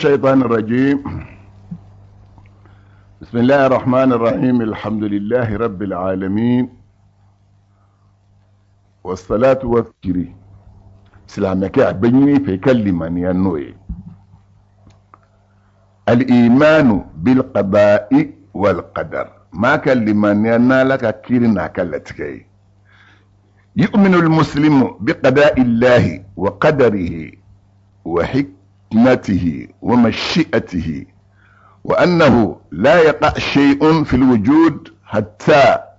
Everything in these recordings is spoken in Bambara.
الشيطان الرجيم بسم الله الرحمن الرحيم الحمد لله رب العالمين والصلاة والسلام silamɛkɛ a bɛ ɲini i fɛ i ka limaniya n'o ye al-imanu bil qada'i wal qadar maa ka limaniya n'ala ka kiri n'a ka latigɛ ye yu'minu al-muslimu bi qada'i llahi wa qadarihi wa hikmatihi wa mashi'atihi wa annahu la yaqa shay'un fi al-wujud hatta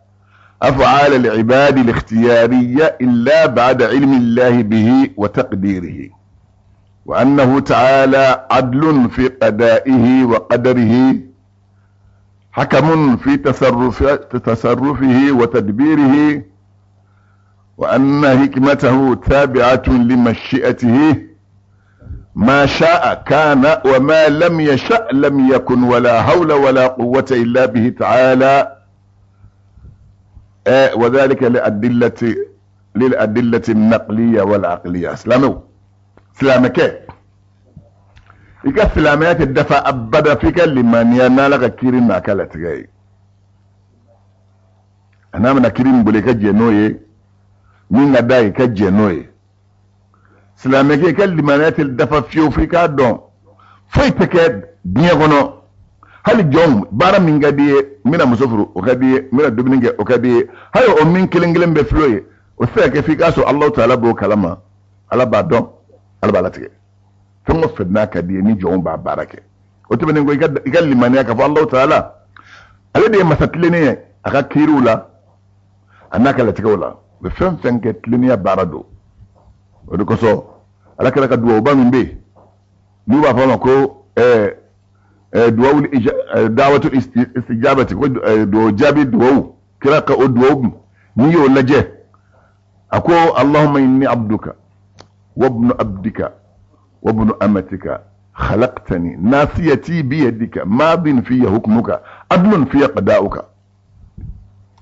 أفعال العباد الاختيارية إلا بعد علم الله به وتقديره وأنه تعالى عدل في قضائه وقدره حكم في تصرفه وتدبيره وأن حكمته تابعة لمشيئته ما شاء كان وما لم يشأ لم يكن ولا حول ولا قوة إلا به تعالى وذلك للأدلة النقلية والعقلية silamɛw silamɛkɛ i ka silamɛya tɛ dafa abada f'i ka limaniya n'ala ka kiri n'a ka latigɛ ye a n'a mana kiri min boli i ka jɛn n'o ye min ka d'a ye i ka jɛn n'o ye silamɛkɛ i ka limaniya tɛ dafa fiyewu f'i k'a dɔn foyi tɛ kɛ diɲɛ kɔnɔ hali jɔn baara min ka di i ye n bɛna muso furu o ka di i ye n bɛna dumuni kɛ o ka di i ye hali o min kelen kelen bɛɛ filɛ o ye o tɛ se ka kɛ f'i k'a sɔrɔ alahu taala b'o kalama ala b'a dɔn ala b'a latigɛ fɛn o fɛn n'a ka di i ye ni jɔnw b'a baara kɛ o tɛmɛnen kɔ i ka limaniya k'a fɔ alahu taala ale de ye masa tilennen ye a ka kiiriw la a n'a ka latigɛw la u bɛ fɛn fɛn kɛ tilennenya baara don o de kosɔn ala kira ka duwawuba min bɛ yen n'u b'a fɔ a ma ko ɛɛ ɛɛ duwawu dawatu istijabati ko duwawu jaabi duwawu kira ka o duwawu n'i y'o lajɛ a ko allahumma inni abduka wabnu abdika wabnu amatika khalaqtani nasiyati biyadika madin fiya hukmuka adlun fiya qada'uka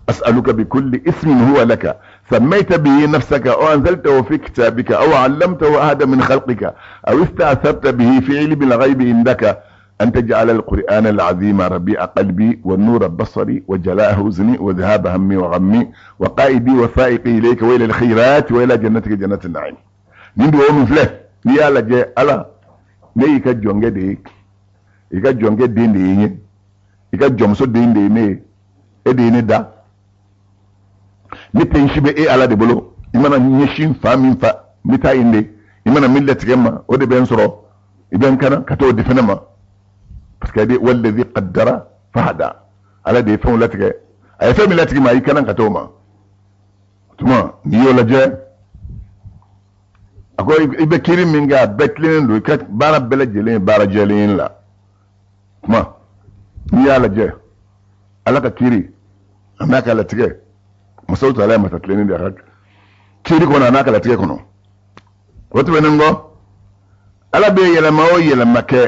أسألك بكل اسم هو لك سميت به نفسك أو أنزلته في كتابك أو علمته أحدا من خلقك أو استأثرت به في علم الغيب عندك أن تجعل القرآن العظيم ربيع قلبي والنور بصري وجلاء حزني وذهاب همي وغمي وقائدي وسائقي إليك وإلى الخيرات وإلى جنتك جنة النعيم nin duwawu min filɛ n'i y'a lajɛ ala ne y'i ka jɔnkɛ de ye i ka jɔnkɛ den de ye n ye i ka jɔnmuso den de ye ne ye e de ye ne da ne tensi bɛ e ala de bolo i mana ɲɛsin fan min fɛ n bɛ taa yen de i mana min latigɛ n ma o de bɛ n sɔrɔ i bɛ n kana ka t'o di fɛnɛ ma parce que de wallazi qaddara fahada ala de ye fɛnw latigɛ a ye fɛn min latigɛ ma a y'i kana ka t'o ma o tuma n'i y'o lajɛ a ko i bɛ kiiri min kɛ a bɛɛ tilennen don i ka baara bɛɛ lajɛlen ye baara jɛlen la kuma n'i y'a lajɛ ala ka kiiri a n'a ka latigɛ masaw taala ye masa tilennen de a ka kiiri kɔnɔ a n'a ka latigɛ kɔnɔ o tɛmɛnen kɔ ala bɛ yɛlɛma o yɛlɛma kɛ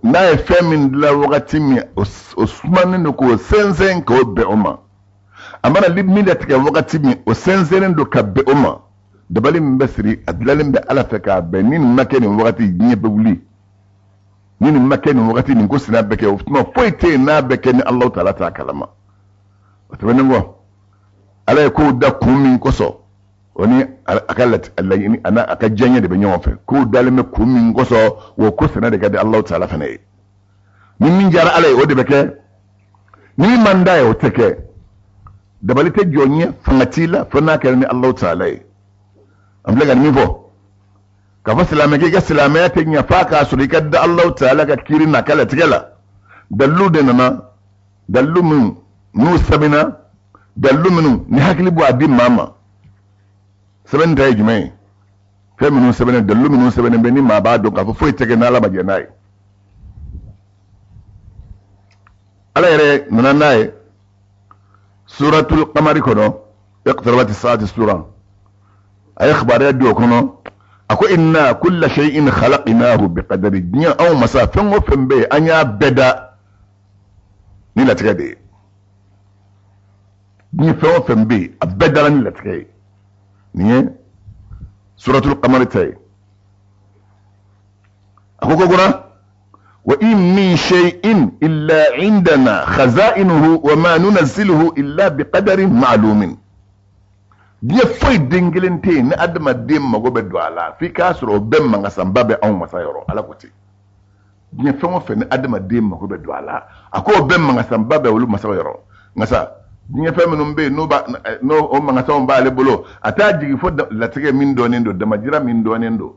n'a ye fɛn min dilan wagati min o sumanen don k'o sɛnsɛn k'o bɛn o ma a mana min latigɛ wagati min o sɛnsɛnnen don ka bɛn o ma dabali min bɛ siri a dilanlen bɛ ala fɛ k'a bɛn ni nin ma kɛ nin wagati diɲɛ bɛ wuli ni nin ma kɛ nin wagati nin ko sina bɛ kɛ o tuma foyi tɛ yen n'a bɛ kɛ ni alahu taala t'a kalama o tɛmɛnen kɔ ala ye kow da kun min kosɔn o ni a ka laɲini a n'a a ka diyaɲɛ de bɛ ɲɔgɔn fɛ kow dalen bɛ kun min kosɔn o ko sina de ka di alahu taala fana ye ni min diyara ala ye o de bɛ kɛ ni min man d'a ye o tɛ kɛ dabali tɛ jɔn ɲɛ fanga t'i la fo n'a kɛra ni alahu taala ye an filɛ ka nin min fɔ k'a fɔ silamɛ k'i ka silamɛya tɛ ɲɛ f'a k'a sɔrɔ i ka da alahu taala ka kiiri n'a ka latigɛ la dalilu de nana dalilu minnu n'u sɛbɛnna dalilu minnu ni hakili b'o a di maa ma sɛbɛnni ta ye jumɛn ye fɛn minnu sɛbɛnnen dalilu minnu sɛbɛnnen bɛ ni maa b'a dɔn k'a fɔ foyi tɛ kɛ n'ala ma jɛn n'a ye ala yɛrɛ nana n'a ye suratul kamari kɔnɔ iqtarabati saati sura a ye kibaruya di o kɔnɔ a ko inna kulla shay'in khalaqnahu biqadari diɲɛ anw masa fɛn o fɛn bɛ yen an y'a bɛɛ da ni latigɛ de ye diɲɛ fɛn o fɛn bɛ yen a bɛɛ dara ni latigɛ ye nin ye suratul kamari ta ye. A ko kokura wa in min shay'in illa indana khaza'inuhu wa ma nunazziluhu illa biqadarin ma'lumin. Diɲɛ foyi den kelen tɛ yen ni adamaden mago bɛ don a la f'i k'a sɔrɔ o bɛɛ mankasanba bɛ anw masa yɔrɔ. Ala ko ten. Diɲɛ fɛn o fɛn ni adamaden mago bɛ don a la, a k'o bɛɛ mankasanba bɛ olu masa yɔrɔ. Nka sa diɲɛ fɛn minnu bɛ yen n'o b'a n'o o mankasanw b'ale bolo, a t'a jigin fo latigɛ min dɔnnen don, damajira min dɔnnen don.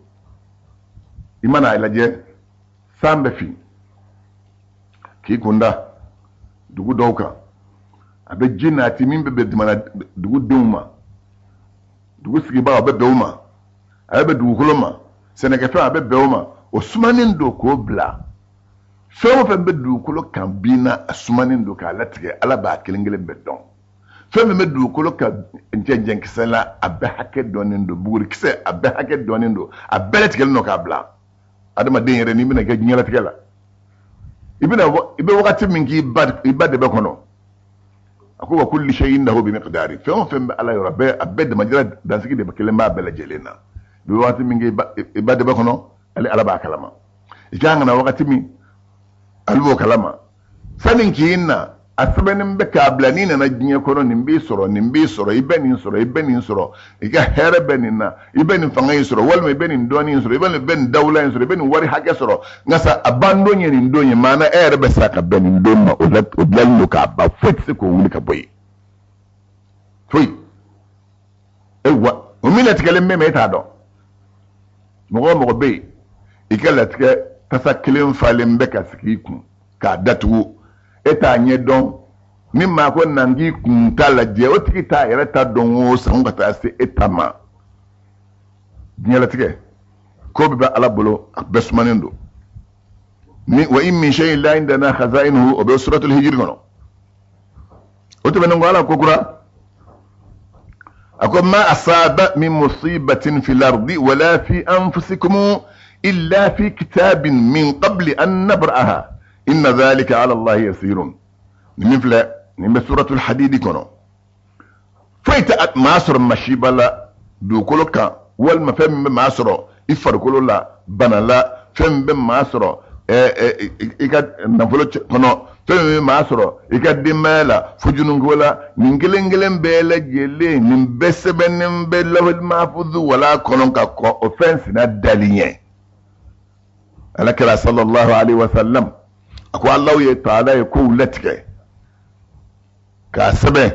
I mana a lajɛ, san bɛ fin k'i kunda dugu dɔw kan, a bɛ ji nati min bɛ bɛn jamana dugudenw ma, dugu sigibagaw, a bɛ bɛn u ma, a bɛ bɛn dugukolo ma, sɛnɛkɛfɛn a bɛ bɛn o ma. O sumanen don k'o bila. Fɛn o fɛn bɛ dugukolo kan bin na, a sumanen don k'a latigɛ. Ala b'a kelen kelen bɛɛ dɔn. Fɛn min bɛ dugukolo kan cɛncɛnkisɛ la, a bɛɛ hakɛ dɔnnen don. Bugurikisɛ, a bɛɛ hakɛ dɔnnen don. A bɛɛ latigɛlen don k'a bila. Adamaden yɛrɛ, n'i bɛna kɛ diɲɛlatigɛ la, i bɛna i bɛ wagati min k'i ba i ba dɛbɛ kɔnɔ, a ko wa kulli shay'in indahu bi miqdari. Fɛn o fɛn bɛ Ala yɔrɔ, a bɛɛ damajira dansigi de bɛ kelen b'a bɛɛ lajɛlen na. I bɛ wagati min kɛ i ba dɛbɛ kɔnɔ, ale Ala b'a kalama. I kan ka na wagati min, ale b'o kalama. Sani k'i na, a sɛbɛnnen bɛ k'a bila. N'i nana diɲɛ kɔnɔ, nin b'i sɔrɔ, nin b'i sɔrɔ, i bɛ nin sɔrɔ, i bɛ nin sɔrɔ, i ka hɛrɛ bɛ nin na, i bɛ nin fanga in sɔrɔ, walima i bɛ nin dɔnni in sɔrɔ, i bɛ nin dawula in sɔrɔ, i bɛ nin wari hakɛ sɔrɔ. Nka sa a ban don ye nin don ye. Maana e yɛrɛ bɛ sa ka bɛn nin don ma, o la o dilanlen don k'a ban, foyi tɛ se k'o wuli ka bɔ yen, foyi. E wa o min latigɛlen bɛ, ma e t'a dɔn. Mɔgɔ o mɔgɔ bɛ yen, i ka latigɛ tasa kelen falen bɛ ka sigi i kun k'a datugu, e t'a ɲɛ dɔn. Ni maa ko na k'i kun ta lajɛ, o tigi t'a yɛrɛ ta dɔn o sango ka taa se e ta ma. Diɲɛlatigɛ ko bɛɛ bɛ Ala bolo, a bɛɛ sumanen don. Ni wa in min shay'in illa indana khaza'inuhu, o bɛ suratul hijiri kɔnɔ. O tɛmɛnen kɔ, Ala ko kura, a ko ma asaba min musibatin fil ardi wala fi anfusikum illa fi kitabin min qabli an nabra'aha inna dhalika ala Allahi yasirun. Nin min filɛ nin bɛ suratul hadidi kɔnɔ. Foyi tɛ maa sɔrɔ masiba la dugukolo kan, walima fɛn min bɛ maa sɔrɔ i farikolo la bana la, fɛn min bɛ maa sɔrɔ i ka nafolo kɔnɔ, fɛn min bɛ maa sɔrɔ i ka denbaya la fujunuko la, nin kelen kelen bɛɛ lajɛlen, nin bɛɛ sɛbɛnnen bɛ lawhil mahfuz wala kɔnɔ ka kɔn o fɛn sina dali ɲɛ. Ala kira sallallahu alaihi wa sallam a ko Alahu ye taala ye kow latigɛ k'a sɛbɛn.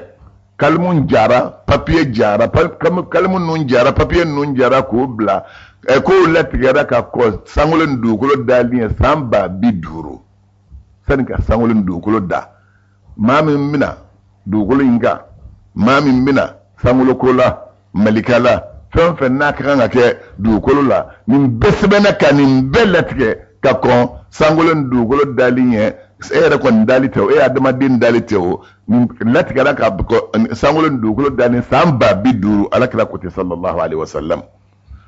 Kalimu jara, papiye jara, kalimu ninnu jara, papiye ninnu jara k'o bila. Kow latigɛra ka kɔn sankolo ni dugukolo dali ɲɛ san 500 000. Sani ka sankolo ni dugukolo da, maa min bɛna dugukolo in kan, maa min bɛna sankolo ko la, malika la, fɛn o fɛn n'a ka kan ka kɛ dugukolo la, nin bɛɛ sɛbɛnna ka nin bɛɛ latigɛ ka kɔn sankolo ni dugukolo dali ɲɛ. E yɛrɛ kɔni dali tɛ o, e ye adamaden dali tɛ o, nin latigɛra ka sankolo ni dugukolo dali san 500 000. Ala kira ko ten sallallahu alaihi wasallam.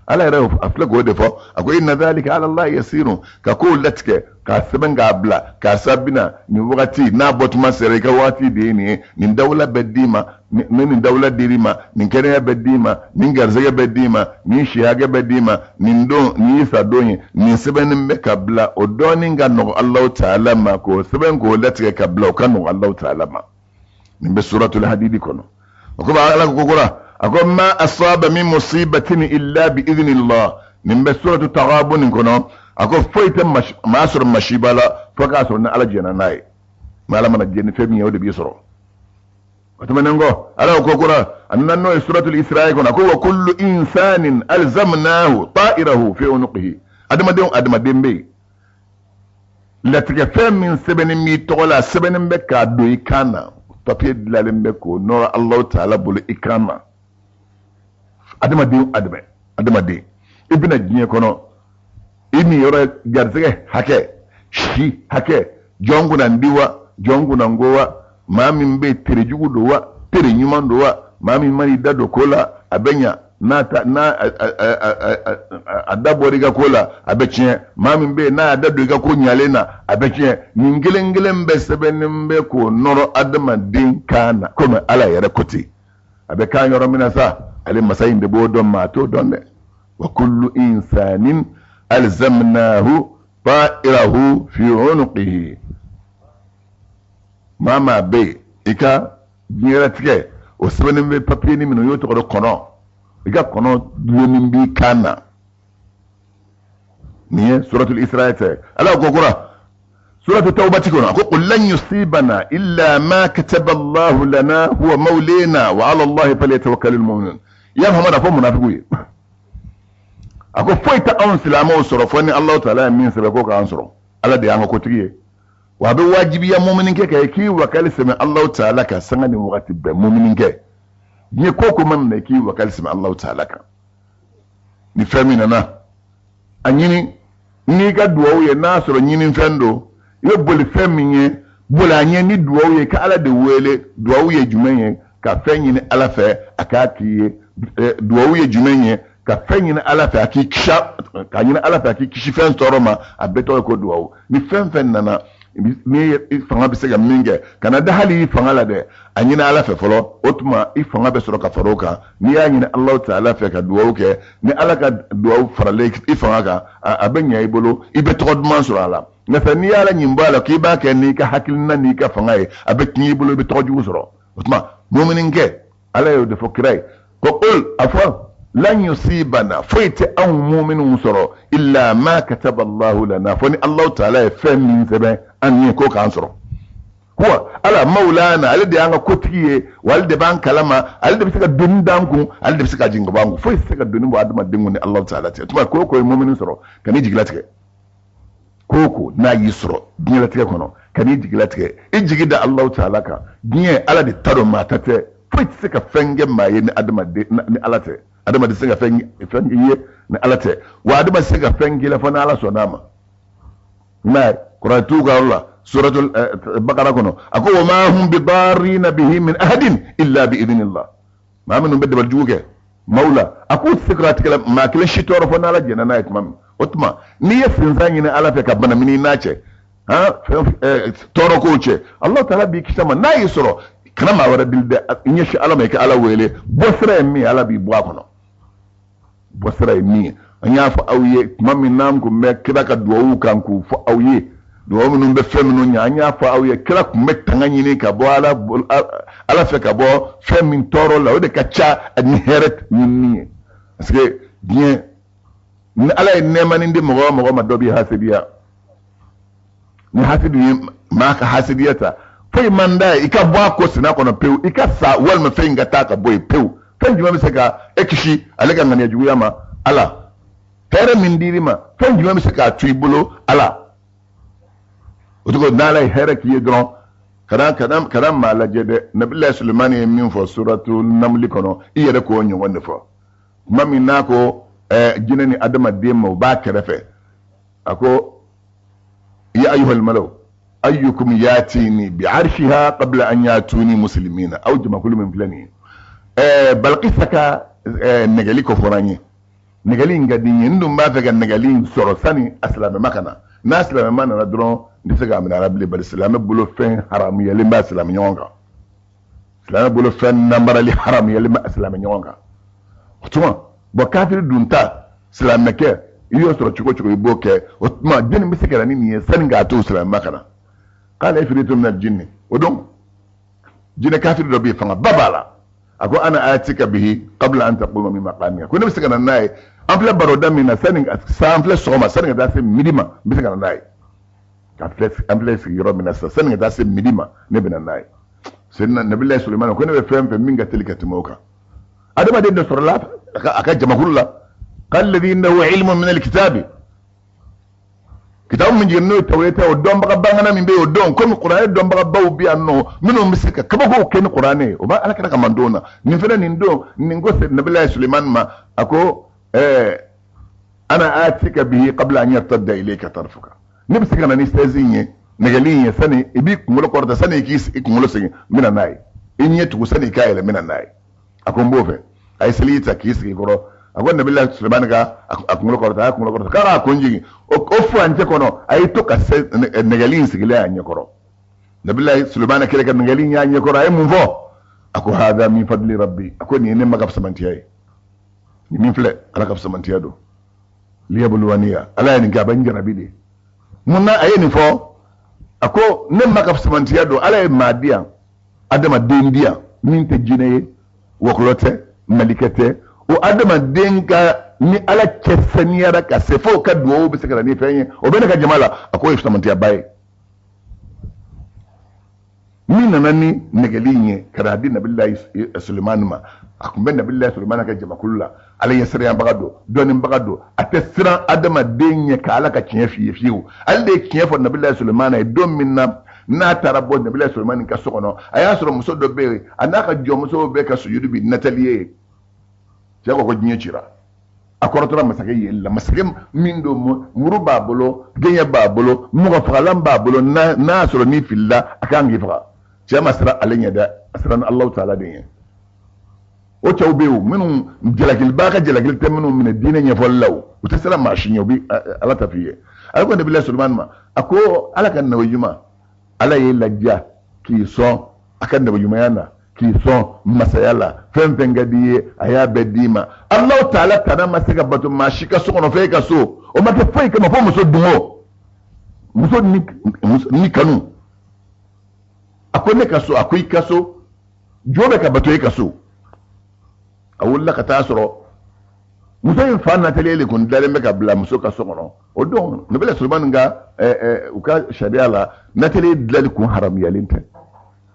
Ala yɛrɛ a filɛ k'o de fɔ, a ko inna dhalika ala Allahi yasirun. Ka kow latigɛ k'a sɛbɛn k'a bila, karisa bɛna nin wagati, n'a bɔtuma sera, i ka wagati de ye nin ye, nin dawula bɛ d'i ma, ni nin dawula dir'i ma, nin kɛnɛya bɛ d'i ma, nin garisɛgɛ bɛ d'i ma, nin si hakɛ bɛ d'i ma, nin don nin y'i sa don ye, nin sɛbɛnnen bɛ ka bila. O dɔɔnin ka nɔgɔ Alahu taala ma k'o sɛbɛn k'o latigɛ ka bila, o ka nɔgɔ Alahu taala ma. Nin bɛ suratul hadidi kɔnɔ. O ko Ala ko kura, a ko ma asaba min musibatin illa bi idhnillah. Nin bɛ suratu taghabun kɔnɔ. A ko foyi tɛ maa sɔrɔ masiba la fo k'a sɔrɔ ni Ala jɛnna n'a ye. Ni Ala mana jɛn ni fɛn min ye, o de b'i sɔrɔ. O tɛmɛnen kɔ, Ala ko kura, a nana n'o ye suratul Isra'i kɔnɔ, a ko wa kullu insanin alzamnahu ta'irahu fi unuqihi. Adamaden adamaden bɛ yen, latigɛ fɛn min sɛbɛnnen b'i tɔgɔ la, sɛbɛnnen bɛ k'a don i kan na, papiye dilanlen bɛ k'o nɔrɔ Alahu taala bolo i kan na. Adamaden adamaden, i bɛna diɲɛ kɔnɔ, i ni yɔrɔ garisɛgɛ hakɛ, si hakɛ, jɔn kunna n di wa, jɔn kunna n ko wa, maa min bɛ tere jugu don wa, tere ɲuman don wa, maa min man'i da don ko la a bɛ ɲa, n'a ta n'a a da bɔra i ka ko la a bɛ tiɲɛ, maa min bɛ yen n'a y'a da don i ka ko ɲalen na a bɛ tiɲɛ, nin kelen kelen bɛɛ sɛbɛnnen bɛ k'o nɔrɔ adamaden kan na. Komi Ala yɛrɛ ko ten, a bɛ kan yɔrɔ min na sa, ale masa in de b'o dɔn, maa t'o dɔn dɛ. Wa kullu insanin alzamnahu. ta'irahu fi unuqihi. Maa maa bɛ yen, i ka diɲɛlatigɛ o sɛbɛnnen bɛ papiye ni min na, o y'o tɔgɔ de kɔnɔ. I ka kɔnɔ dulonnen b'i kan na. Nin ye suratul Isra tɛ. Ala ko kura suratul Tawbati kɔnɔ, a ko qul lan yusibana illa ma kataba Allahu lana huwa mawlena wa ala Allahi falyatawakkalul mu'minun. Ya Muhammad, a fɔ munafiku ye, a ko foyi tɛ anw silamɛw sɔrɔ fo ni Allahu taala ye min sɛbɛn ko k'an sɔrɔ. Ala de y'an ka kotigi ye, wa a bɛ wajibiya muminikɛ kan k'i wakali sɛmɛ Allahu taala kan sanga ni wagati bɛɛ. Muminikɛ, diɲɛ ko ko mana na, k'i wakali sɛmɛ Allahu taala kan. Ni fɛn min nana, a ɲini n'i ka duwawu ye. N'a sɔrɔ ɲinifɛn don, i bɛ boli fɛn min ye, boli a ɲɛ ni duwawu ye, ka Ala de wele. Duwawu ye jumɛn ye? Ka fɛn ɲini Ala fɛ a k'a k'i ye. Duwawu ye jumɛn ye? Ka fɛn ɲini Ala fɛ a k'i kisi, k'a ɲini Ala fɛ a k'i kisi fɛn tɔɔrɔ ma. A bɛɛ tɔgɔ ye ko duwawu. Ni fɛn fɛn nana, ni i fanga bɛ se ka min kɛ, kana da hali i fanga la dɛ, a ɲini Ala fɛ fɔlɔ. O tuma i fanga bɛ sɔrɔ ka fara o kan. N'i y'a ɲini Alahu taala fɛ ka duwawu kɛ, ni Ala ka duwawu faralen i fanga kan, a bɛ ɲɛ i bolo, i bɛ tɔgɔ duman sɔrɔ a la. Nka fɛ n'i y'ala ɲin bɔ a la k'i b'a kɛ n'i ka hakilina n'i ka fanga ye, a bɛ tiɲɛ i bolo, i bɛ tɔgɔ jugu sɔrɔ. O tuma muminikɛ, Ala y'o de fɔ kira ye ko qul, a fɔ, lan yusibana, foyi tɛ anw muminuw sɔrɔ, illa ma kataba Allahu lana, fo ni Allahu taala ye fɛn min sɛbɛn an ye ko k'an sɔrɔ. Huwa, Ala, mawlana, ale de y'an ka kotigi ye, wa ale de b'an kalama, ale de bɛ se ka doni d'an kun, ale de bɛ se ka jigin ka bɔ an kun. Foyi tɛ se ka doni bɔ adamaden kun ni Allahu taala tɛ. O tuma ko o ko ye mumini sɔrɔ, kan'i jigilatigɛ. Ko o ko n'a y'i sɔrɔ diɲɛlatigɛ kɔnɔ, kan'i jigilatigɛ, i jigi da Allahu taala kan. Diɲɛ, Ala de ta don, maa ta tɛ. Foyi tɛ se ka fɛn kɛ maa ye ni adamaden ni Ala tɛ. Adamaden tɛ se ka fɛn k'i ye ni Ala tɛ, wa adama tɛ se ka fɛn k'i la fo ni Ala sɔnna a ma. I m'a ye, kuranɛtigiw ka yɔrɔ la, suratul Bakara kɔnɔ, a ko wa ma hum bidarrina bihi min ahadin illa bi idhnillah. Maa minnu bɛ dabali jugu kɛ maaw la, a k'u tɛ se k'a tigɛ maa kelen si tɔɔrɔ fo n'Ala jɛnna n'a ye tuma min. O tuma n'i ye sinsan ɲini Ala fɛ ka banamini n'a cɛ, han, tɔɔrɔ kow cɛ, Alahu taala b'i kisi a ma. N'a y'i sɔrɔ, kana maa wɛrɛ deli dɛ, i ɲɛsin Ala ma, i ka Ala wele. Bɔ sira ye min ye, Ala b'i bɔ a kɔnɔ. Bɔ sira ye min ye, an y'a fɔ aw ye tuma min n'an kun bɛ kira ka duwawu kan k'u fɔ aw ye, duwawu minnu bɛ fɛn minnu ɲɛ. An y'a fɔ aw ye, kira kun bɛ tanga ɲini ka bɔ Ala fɛ ka bɔ fɛn min tɔɔrɔ la, o de ka ca ni hɛrɛ ɲinini ye. Parce que diɲɛ, ni Ala ye nɛɛmanin di mɔgɔ o mɔgɔ ma, dɔ b'i hasidiya. Ni hasidu ye maa ka hasidiya ta, foyi man d'a ye i ka bɔ a ko sina kɔnɔ pewu, i ka sa walima fɛn in ka taa ka bɔ yen pewu. Fɛn jumɛn bɛ se ka e kisi ale ka ŋaniya juguya ma? Ala. Hɛrɛ min dir'i ma, fɛn jumɛn bɛ se k'a to i bolo? Ala. O cogo n'Ala ye hɛrɛ k'i ye dɔrɔn, kana maa lajɛ dɛ. Nabilayi Sulemani ye min fɔ suratu Namuli kɔnɔ, i yɛrɛ k'o ɲɔgɔn de fɔ. Tuma min n'a ko jinɛ ni adamaden ma, o b'a kɛrɛfɛ, a ko ya ayyuhal malaw ayyukum yatini bi arshiha qabla an yatuni muslimina. Aw jamakulu min filɛ nin ye, Balkisa ka nɛgɛli ko fɔra n ye, nɛgɛli in ka di n ye, n dun b'a fɛ ka nɛgɛli in sɔrɔ sani a silamɛma ka na. N'a silamɛma nana dɔrɔn, n tɛ se k'a minɛ a la bilen, bari silamɛ bolo fɛn haramuyalen b'a silamɛ ɲɔgɔn kan. Silamɛ bolo fɛn namarali haramuyalen b'a silamɛ ɲɔgɔn kan. O tuma bɔn, kafiri dun ta, silamɛkɛ, i y'o sɔrɔ cogo cogo, i b'o kɛ. O tuma jɔnni bɛ se ka na ni nin ye sani k'a to silamɛma ka na? Qala ifritu min aljinni. O don jinɛ kafiri dɔ bɛ yen, fangaba b'a la. A ko ana atika bihi qabla an taquma min maqamika, ko ne bɛ se ka na n'a ye. An filɛ baroda min na, sani sa, an filɛ sɔgɔma, sani ka taa se midi ma, n bɛ se ka na n'a ye. An filɛ sigiyɔrɔ min na sisan, sani ka taa se midi ma, ne bɛ na n'a ye. Seyidina Nabilayi Sulemani ko ne bɛ fɛn fɛn min ka teli ka tɛmɛ o kan. Adamaden dɔ sɔrɔla a ka jamakulu la, qala alladhi indahu ilmun min alkitabi, kitabu min jiginna n'o ye tawureta, o dɔnbaga bangana min bɛ yen o don, komi kuranɛ dɔnbagabaw bɛ yan nɔ minnu bɛ se ka kabakow kɛ ni kuranɛ ye, o b'a Ala kira ka mandon na. Nin fana nin don nin ko Nabilayi Sulemani ma, a ko ana atika bihi qabla an yartadda ilayka tarfuka, ne bɛ se ka na ni sɛzi in ye, nɛgɛli in ye, sani i b'i kunkolo kɔrɔta, sani i k'i kunkolo segin, n bɛ na n'a ye. I ɲɛ tugu, sani i k'a yɛlɛ, n bɛ na n'a ye. A ko n b'o fɛ. A ye seliji ta k'i sigi kɔrɔ. A ko Nabila Sulemani ka a kunkolo kɔrɔta, a y'a kunkolo kɔrɔta k'a k'a kun jigin. O furancɛ kɔnɔ, a y'i to ka nɛgɛli in sigilen a ɲɛkɔrɔ. Nabila Sulemani kɛlen ka nɛgɛli in y'a ɲɛkɔrɔ, a ye mun fɔ? A ko hada min fadli rabbi, a ko nin ye ne ma ka fisamantiya ye, nin min filɛ, Ala ka fisamantiya don. Liyabluwaniya, Ala ye nin kɛ a bɛ n jarabi de. Mun na a ye nin fɔ? A ko ne ma ka fisamantiya don, Ala ye maa di yan, adamaden di yan min tɛ jinɛ ye, wɔkulɔ tɛ, malikɛ tɛ. O adamaden ka ni Ala cɛ saniyara ka se fo ka dugawu bɛ se ka na ni fɛn ye, o bɛ ne ka jama la. A k'o ye fisamantiyaba ye. Min nana ni nɛgɛli in ye ka n'a di Nabilayi Sulemani ma, a tun bɛ Nabilayi Sulemani ka jamakulu la. Ala ɲɛsiranyabaga don, dɔnnibaga don, a tɛ siran adamaden ɲɛ ka Ala ka tiɲɛ f'i ye fiyewu. Ale de ye tiɲɛ fɔ Nabilayi Sulemani ye don min na n'a taara bɔ Nabilayi Sulemani ka so kɔnɔ, a y'a sɔrɔ muso dɔ bɛ yen, a n'a ka jɔnmusow bɛ ka sujudu bin natɛliye ye. Cɛ ko ko diɲɛ cira. A kɔrɔtɔra masakɛ yeli la, masakɛ min don muru b'a bolo, gɛɲɛ b'a bolo, mɔgɔ fagalan b'a bolo, n'a y'a sɔrɔ n'i filila a kan k'i faga. Cɛ ma siran ale ɲɛ dɛ, a siranna Alahu taala de ɲɛ. O cɛw bɛ yen minnu jalakilibaa ka jalakili tɛ minnu minɛ diinɛ ɲɛfɔli la, o u tɛ siran maa si ɲɛ, u bɛ Ala ta f'i ye. A ko Nabilayi Sulemani ma, a ko Ala ka nabi ɲuman, Ala y'i ladiya k'i sɔn a ka nabi ɲumanya na, k'i sɔn masaya la, fɛn fɛn ka di i ye a y'a bɛɛ d'i ma. Alahu taala tana ma se ka bato maa si ka so kɔnɔ fo e ka so. O ma kɛ foyi kama fo muso dungo, muso ni kanu. A ko ne ka so, a ko i ka so, jo bɛ ka bato e ka so. A wulila ka taa sɔrɔ muso in fa natɛliye le kun dalen bɛ ka bila muso ka so kɔnɔ. O don Nabila Sulemani ka u ka sariya la, natɛliye dilali kun haramuyalen tɛ.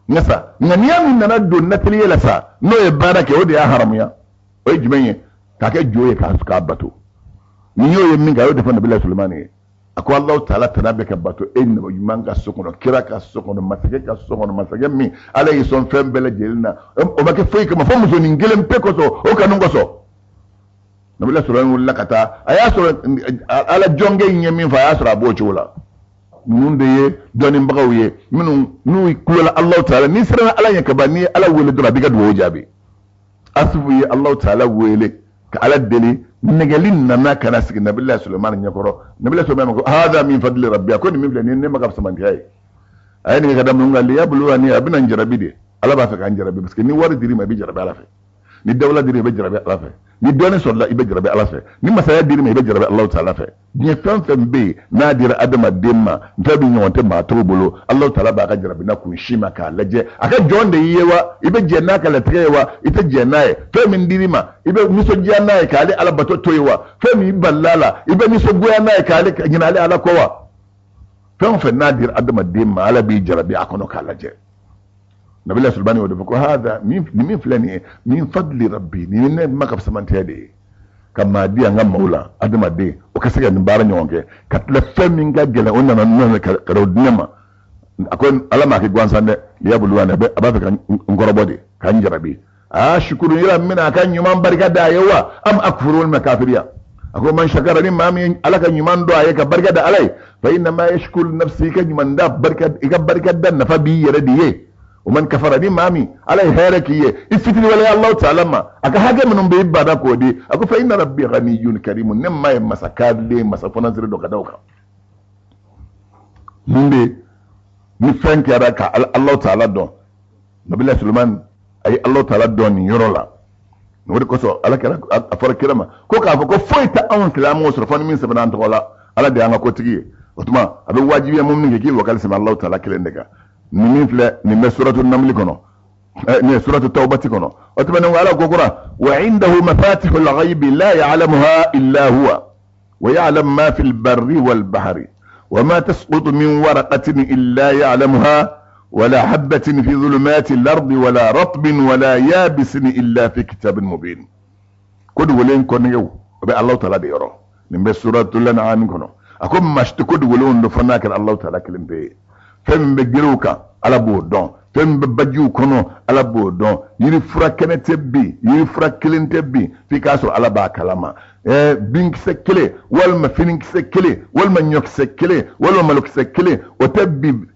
Nka sa, ŋaniya min nana don natɛliye la sa, n'o ye baara kɛ, o de y'a haramuya. O ye jumɛn ye? K'a kɛ jo ye k'a bato. Nin y'o ye min kɛ, a y'o de fɔ Nabila Sulemani ye. A ko Alahu taala tana bɛ ka bato e nabi ɲuman ka so kɔnɔ, kira ka so kɔnɔ, masakɛ ka so kɔnɔ, masakɛ min Ala y'i sɔn fɛn bɛɛ lajɛlen na, o ma kɛ foyi kama fo musonin kelen pe kosɔn, o kanu kosɔn. Nabila Sulemani wulila ka taa, a y'a sɔrɔ Ala jɔnkɛ in ye min fɔ, a y'a sɔrɔ a b'o cogo la. Ninnu de ye dɔnnibagaw ye minnu n'u kulola Alahu taala. N'i siranna Ala ɲɛ ka ban, n'i ye Ala wele dɔrɔn a b'i ka dugawu jaabi. Asufu ye Alahu taala wele ka Ala deli, nɛgɛli nana ka na sigi Nabila Sulemani ɲɛkɔrɔ. Nabila Sulemani ko hada min fadli rabbi, a ko nin min filɛ nin ye ne ma ka fisamantiya ye. A ye nin kɛ ka da mun kan? Liyabluwani, a bɛna n jarabi de. Ala b'a fɛ ka n jarabi, parce que ni wari dir'i ma i bɛ jarabi Ala fɛ, ni dawula dir'i ma i bɛ jarabi Ala fɛ, ni dɔnni sɔrɔla i bɛ jarabi Ala fɛ, ni masaya dir'i ma i bɛ jarabi Alahu taala fɛ. Diɲɛ fɛn fɛn bɛ yen n'a dira adamaden ma, fɛn min ɲɔgɔn tɛ maa tɔw bolo, Alahu taala b'a ka jarabina kun si ma k'a lajɛ a ka jɔn de y'i ye wa, i bɛ jɛn n'a ka latigɛ ye wa, i tɛ jɛn n'a ye. Fɛn min dir'i ma i bɛ nisɔndiya n'a ye k'ale Ala bato to yen wa, fɛn min balila la i bɛ nisɔngoya n'a ye k'ale ɲinɛ ale Ala kɔ wa. Fɛn o fɛn n'a dira adamaden ma, Ala b'i jarabi a kɔnɔ k'a lajɛ. Nabila Sulemani y'o de fɔ ko hada nin min filɛ nin ye min fadli rabbi, nin ne ma ka fisamantiya de ye ka maa di an ka maaw la, adamaden o ka se ka nin baara ɲɔgɔn kɛ ka tila fɛn min ka gɛlɛn, o nana nana ka o di ne ma. A ko Ala m'a kɛ gansan dɛ, liyabluwani, a b'a fɛ ka n kɔrɔbɔ de, ka n jarabi. Aa shukuru, yala n bɛna a ka ɲuman barika da a ye wa, am akfuru, walima kafiriya. A ko man shakara, ni maa min Ala ka ɲuman dɔn a ye ka barika da Ala ye, fa innama yashkuru nafsi, i ka ɲuman da barika, i ka barika da nafa b'i yɛrɛ de ye. O man kafara, ni maa min Ala ye hɛrɛ k'i ye, i fitiri waleya Alahu taala ma, a ka hakɛ minnu bɛ i bada k'o di, a ko fa inna rabbi ghaniyun karimun, ne ma ye masa kadilen, masa fɔnansiri dɔ ka da o kan. Mun de ni fɛn kɛra ka Alahu taala dɔn? Nabila Sulemani a ye Alahu taala dɔn nin yɔrɔ la. O de kosɔn Ala kɛra a fɔra kira ma ko k'a fɔ ko foyi tɛ anw silamɛw sɔrɔ fo ni min sɛbɛnna an tɔgɔ la. Ala de y'an ka kotigi ye. O tuma a bɛ wajibiya mumini kɛ k'i wakali sɛmɛ Alahu taala kelen de kan. Nin min filɛ nin bɛ suratu namli kɔnɔ, nin ye suratu tawbati kɔnɔ. O tuma nin ko Ala ko kura wa indahu mafatihul ghaibi la ya'lamuha illa huwa wa ya'lamu ma fil barri wal bahri wa ma tasqutu min waraqatin illa ya'lamuha wala habatin fi dhulumati al-ardi wala ratbin wala yabisin illa fi kitabin mubin. Ko dogolen kɔnɛgɛw o bɛ Alahu taala de yɔrɔ. Nin bɛ suratul an'am kɔnɔ. A ko maa si tɛ ko dogolenw dɔn fo n'a kɛra Alahu taala kelen pe ye. Fɛn min bɛ gerew kan Ala b'o dɔn, fɛn min bɛ bajiw kɔnɔ Ala b'o dɔn, yiri fura kɛnɛ tɛ bin, yiri fura kelen tɛ bin f'i k'a sɔrɔ Ala b'a kalama. Binkisɛ kelen walima finikisɛ kelen walima ɲɔkisɛ kelen walima malokisɛ kelen o tɛ bin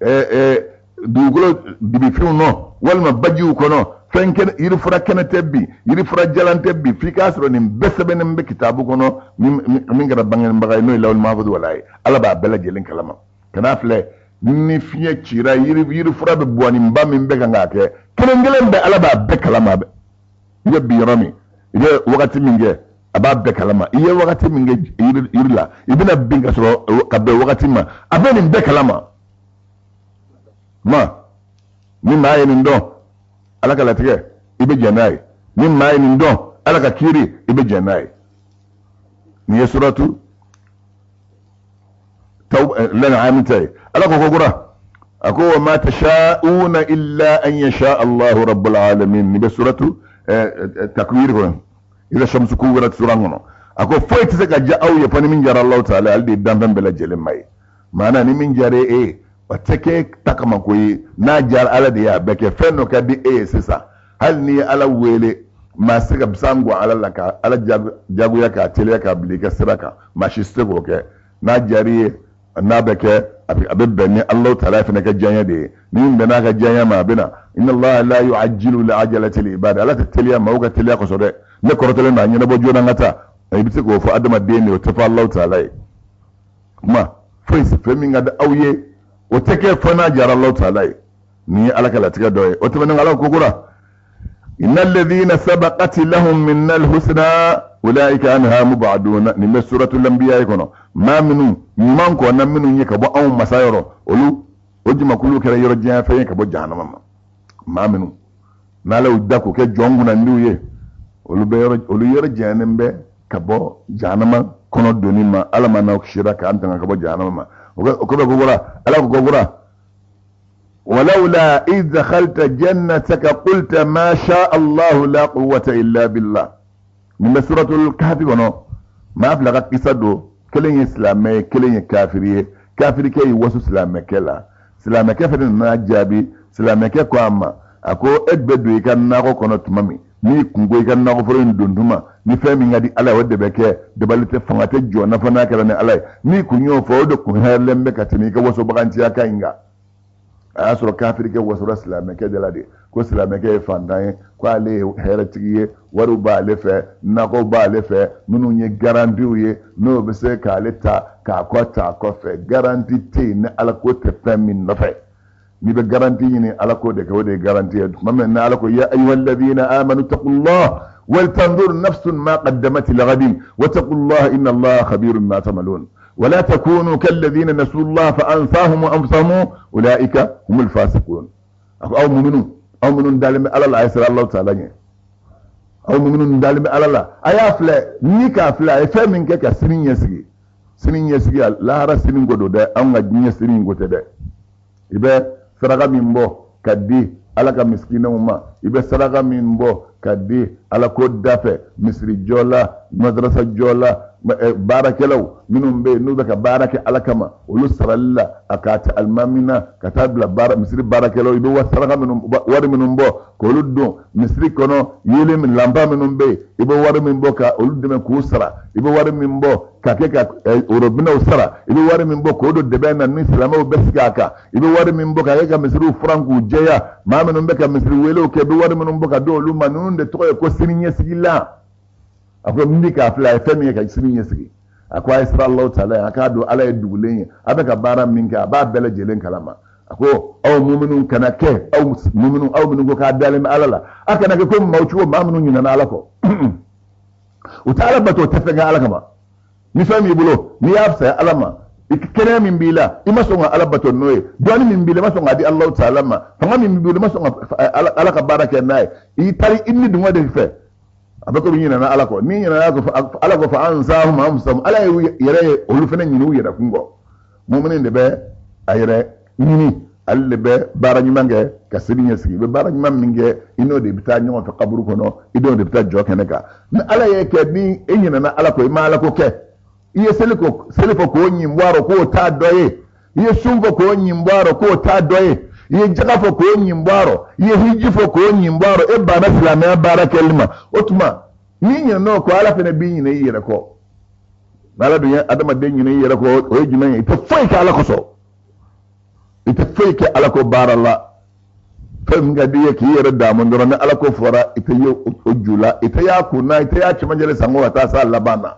dugukolo dibifinw nɔ walima bajiw kɔnɔ. Fɛn kɛnɛ, yirifura kɛnɛ tɛ bin, yirifura jalan tɛ bin f'i k'a sɔrɔ nin bɛɛ sɛbɛnnen bɛ kitabu kɔnɔ min kɛra bangebaga ye, n'o ye lawul mahfuz wala ye. Ala b'a bɛɛ lajɛlen kalama. Kana filɛ ni fiɲɛ cira, yirifura bɛ bɔ nin ba min bɛ kan k'a kɛ kelen kelen bɛɛ, Ala b'a bɛɛ kalama. I bɛ bin yɔrɔ min, i bɛ wagati min kɛ, A b'a bɛɛ kalama. I ye wagati min kɛ yiri la, i bɛna bin ka sɔrɔ ka bɛn wagati ma, a bɛ nin bɛɛ kalama. Ma ni maa ye nin dɔn, Ala ka latigɛ, i bɛ jɛn n'a ye. Ni maa ye nin dɔn, Ala ka kiiri, i bɛ jɛn n'a ye. Nin ye suratu Lan'ami ta ye. Ala ko ko kura, a ko wa ma tasha'una illa an yasha Allahu rabbul alamin. Nin bɛ suratu Takwir kɔnɔ, iza shamsu kuwirat suran kɔnɔ. A ko foyi tɛ se ka diya aw ye fo ni min diyara Allahu taala, ale de ye danfɛn bɛɛ lajɛlen ma ye. Maana ni min diyara e ye, o tɛ kɛ ta kama ko ye. N'a diyara Ala de ye, a bɛ kɛ. Fɛn dɔ ka di e ye sisan, hali n'i ye Ala wele, maa se ka bisan gɔ Ala la ka Ala jagoya k'a teliya k'a bila i ka sira kan, maa si tɛ se k'o kɛ. N'a diyara i ye, n'a bɛ kɛ, a bɛ bɛn ni Alahu taala fana ka diyaɲɛ de ye. Ni min bɛnn'a ka diyaɲɛ ma, a bɛ na. Inna Allaha la yu'ajjilu li'ajalati al-ibad. Ala tɛ teliya maaw ka teliya kosɔn dɛ. Ne kɔrɔtɔlen don, a ɲɛnabɔ joona, n ka taa. I bɛ se k'o fɔ adamaden de ye, o tɛ fɔ Alahu taala ye. Kuma foyi fɛn min ka di aw ye, o tɛ kɛ fo n'a diyara Alahu taala ye. Nin ye Ala ka latigɛ dɔ ye. O tɛmɛnen, Ala ko kura, inna alladhina sabaqat lahum minna alhusna ulaika anha mubaduna. Nin bɛ suratul anbiya kɔnɔ. Maa minnu ɲuman kɔnna minnu ye ka bɔ anw masa yɔrɔ, olu o jamakulu kɛra yɔrɔ janya fɛn ye ka bɔ jahanama ma. Maa minnu n'Ala y'u da k'u kɛ jɔn kunnandiw ye, olu bɛ yɔrɔ, olu yɔrɔ janyanen bɛ ka bɔ jahanama kɔnɔ donni ma. Ala ma n'aw kisira k'an tanga ka bɔ jahanama ma. O kɔfɛ ko kura, Ala ko kura, ولولا إذ دخلت جنتك قلت ما شاء الله لا قوة إلا بالله. Nin bɛ suratul Kahfi kɔnɔ. Maa fila ka kisa don, kelen ye silamɛ ye, kelen ye kafiri ye. Kafirikɛ y'i waso silamɛkɛ la, silamɛkɛ fana nana jaabi. Silamɛkɛ ko a ma, a ko e bɛ don i ka nakɔ kɔnɔ tuma min, n'i kun ko i ka nakɔforo in don tuma ni fɛn min ka di Ala ye, o de bɛ kɛ, dabali tɛ, fanga tɛ jɔ na fo n'a kɛra ni Ala ye. N'i kun y'o fɔ, o de kun hɛrɛlen bɛ ka tɛmɛ i ka wasobagantiya kan in kan. A y'a sɔrɔ kafirikɛ wasora silamɛkɛ de la de, ko silamɛkɛ ye fantan ye, ko ale ye hɛrɛtigi ye, wariw b'ale fɛ, nakɔw b'ale fɛ, minnu ye garantiw ye, n'o bɛ se k'ale ta k'a kɔ ta kɔfɛ. Garanti tɛ yen ni Ala ko tɛ fɛn min nɔfɛ. N'i bɛ garanti ɲini, Ala ko de kɛ, o de ye garanti ye. Tuma min na Ala ko, ya ayyuhalladhina amanu taqullah waltanzur nafsun ma qaddamat lighadin wattaqullah inna Allaha khabirun bima ta'malun ولا تكونوا كالذين نسوا الله فأنساهم أنفسهم أولئك هم الفاسقون. Aw muminu, aw minnu dalen bɛ Ala la, a ye siran Alahu taala ɲɛ. Aw minnu dalen bɛ Ala la, a y'a filɛ ni k'a filɛ, a ye fɛn min kɛ ka sini ɲɛsigi. Sini ɲɛsigi, lahara sini ko don dɛ, anw ka diɲɛ sini ko tɛ dɛ. I bɛ saraka min bɔ ka di Ala ka misikinɛw ma, i bɛ saraka min bɔ ka di Ala ko dafɛ, misiri jɔ la, madarasa jɔ la, baarakɛlaw minnu bɛ yen n'u bɛ ka baara kɛ Ala kama, olu sarali la, a k'a ta alimami na ka taa bila baara misiri baarakɛlaw, i bɛ saraka minnu, wari minnu bɔ k'olu don misiri kɔnɔ, yeelen min, lanpa minnu bɛ yen, i bɛ wari min bɔ ka olu dɛmɛ k'u sara, i bɛ wari min bɔ ka kɛ ka orobinɛw sara, i bɛ wari min bɔ k'o don dɛbɛn na ni silamɛw bɛ sigi a kan, i bɛ wari min bɔ ka kɛ ka misiriw furan k'u jɛya, maa minnu bɛ ka misiri welew kɛ, i bɛ wari minnu bɔ ka di olu ma, ninnu de tɔgɔ ye ko sini ɲɛsigilan. A ko n bɛ k'a filɛ, a ye fɛn min ye ka sini ɲɛsigi. A ko a ye siran Alahu taala ye, a k'a dɔn Ala ye dugulen ye, a bɛ ka baara min kɛ, a b'a bɛɛ lajɛlen kalama. A ko aw muminu kana kɛ, aw muminu, aw minnu ko k'a dalen bɛ Ala la, a kana kɛ ko maaw cogo, maa minnu ɲinɛna Ala kɔ, u tɛ Ala bato, u tɛ fɛn kɛ Ala kama. Ni fɛn b'i bolo, n'i y'a fisaya Ala ma, kɛnɛya min b'i la, i ma sɔn ka Ala bato n'o ye, dɔnni min b'i la, i ma sɔn k'a di Alahu taala ma, fanga min b'i bolo, i ma sɔn ka Ala ka baara kɛ n'a ye, i taara i ni dungɔ de fɛ, a bɛ komi i ɲinɛna Ala kɔ. N'i ɲinɛna Ala kɔ, fa ansahum anfusahum, Ala ye yɛrɛ ye olu fana ɲinɛ u yɛrɛ kun kɔ. Mumini de bɛ a yɛrɛ ɲini, ale de bɛ baara ɲuman kɛ ka sini ɲɛsigi. I bɛ baara ɲuman min kɛ, i n'o de bɛ taa ɲɔgɔn fɛ kaburu kɔnɔ, i n'o de bɛ taa jɔ kɛnɛ kan. Ni Ala ye kɛ, ni e ɲinɛna Ala kɔ, i ma Ala ko kɛ, i ye seli ko seli fɔ k'o ɲin bɔ a rɔ k'o t'a dɔ ye, i ye sun fɔ k'o ɲin bɔ a rɔ k'o t'a dɔ ye, i ye jaga fɔ k'o ɲin bɔ a rɔ, i ye hiji fɔ k'o ɲin bɔ a rɔ, e banna silamɛya baara kɛli ma, o tuma n'i ɲinɛna o kɔ, Ala fana b'i ɲinɛ i yɛrɛ kɔ. N'Ala dun ye adamaden ɲinɛ i yɛrɛ kɔ, o ye jumɛn ye? I tɛ foyi kɛ Ala kosɔn, i tɛ foyi kɛ Ala ko baara la. Fɛn min ka di i ye k'i yɛrɛ daamu dɔrɔn, ni Ala ko fɔra, i tɛ ye o ju la, i tɛ y'a kun na, i tɛ y'a cɛmancɛ la sanko ka taa s'a laban na.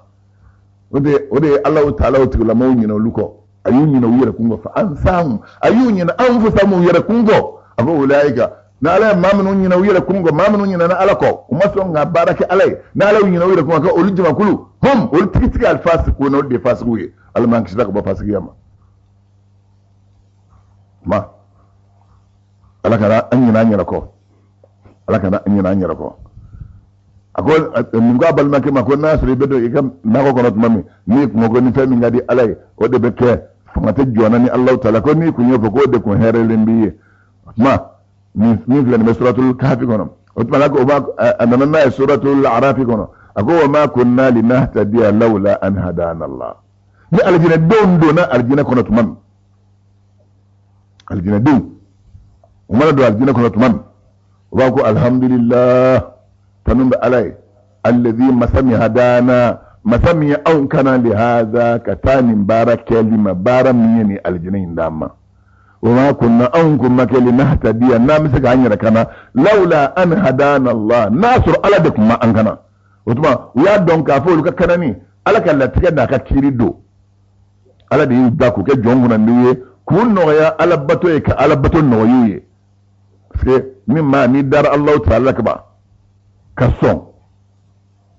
O de ye Alahu taala o tigilamaw ɲinɛ olu kɔ. A y'u ɲinɛ u yɛrɛ kun kɔ, fa ansahum, a y'u ɲinɛ anfusahum, u yɛrɛ kun kɔ. A ko ulaika Ni Ala ye maa minnu ɲinɛ u yɛrɛ kun kɔ, maa minnu ɲinɛna Ala kɔ, u ma sɔn ka baara kɛ Ala ye, ni Ala y'u ɲinɛ u yɛrɛ kun kɔ, olu jamakulu, hum, olu tigitigi alfasikuna, olu de ye fasigiw ye. Ala m'an kisira ka bɔ fasigiya ma. Ma Ala kana an ɲinɛ an yɛrɛ kɔ, Ala kana an ɲinɛ an yɛrɛ kɔ. A ko nin ko a balimakɛ ma ko n'a sɔrɔ i bɛ don i ka nakɔ kɔnɔ tuma min, n'i kun ko ni fɛn min ka di Ala ye, o de bɛ kɛ, fanga tɛ jɔn na ni Alahu taala ko n'i kun y'o fɔ k'o de kun hɛrɛlen b'i ye. O tuma min filɛ nin bɛ suratul kafi kɔnɔ. O tuma o b'a a nana n'a ye suratul arafi kɔnɔ. A ko wa ma kunna linahtadiya lawla an hadana Allah. Ni alijinɛdenw donna alijinɛ kɔnɔ tuma min, alijinɛdenw u mana don alijinɛ kɔnɔ tuma min, u b'a ko alhamdulillah, tanu bɛ Ala ye, alladhi masa min hadana, masa min ye anw kana lihaza ka taa nin baara kɛli ma, baara min ye nin alijinɛ in d'an ma. Wa ma kunna, anw kun ma kɛ linahtadiya, n'an bɛ se k'an yɛrɛ kana, lawla an hadana Allah, n'a sɔrɔ Ala de kun ma an kana. O tuma u y'a dɔn k'a fɔ olu ka kanani Ala ka latigɛ n'a ka kiiri don. Ala de y'u da k'u kɛ jɔn kunnandiw ye, k'u nɔgɔya Ala bato ye, ka Ala bato nɔgɔy'u ye. Parce que ni maa n'i dara Alahu taala kaban ka sɔn,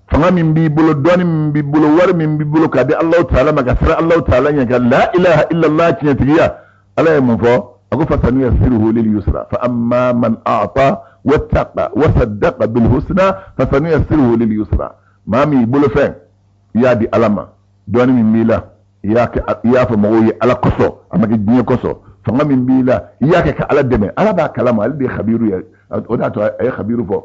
fanga min b'i bolo, dɔnni min b'i bolo, wari min b'i bolo, k'a di Alahu taala ma, ka siran Alahu taala ɲɛ, ka la ilaha illallah tiɲɛtigiya. Ala ye mun fɔ? A ko fasanuyassiruhu lil yusra fa amma man a'ta wattaqa wa saddaqa bil husna fasanuyassiruhu lil yusra. Maa min y'i bolo fɛn, i y'a di Ala ma, dɔnni min b'i la, i y'a kɛ, i y'a fɔ mɔgɔw ye Ala kosɔn, a ma kɛ diɲɛ kosɔn. Fanga min b'i la, i y'a kɛ ka Ala dɛmɛ. Ala b'a kalama, ale de ye khabiru ye. O de y'a to a ye khabiru fɔ.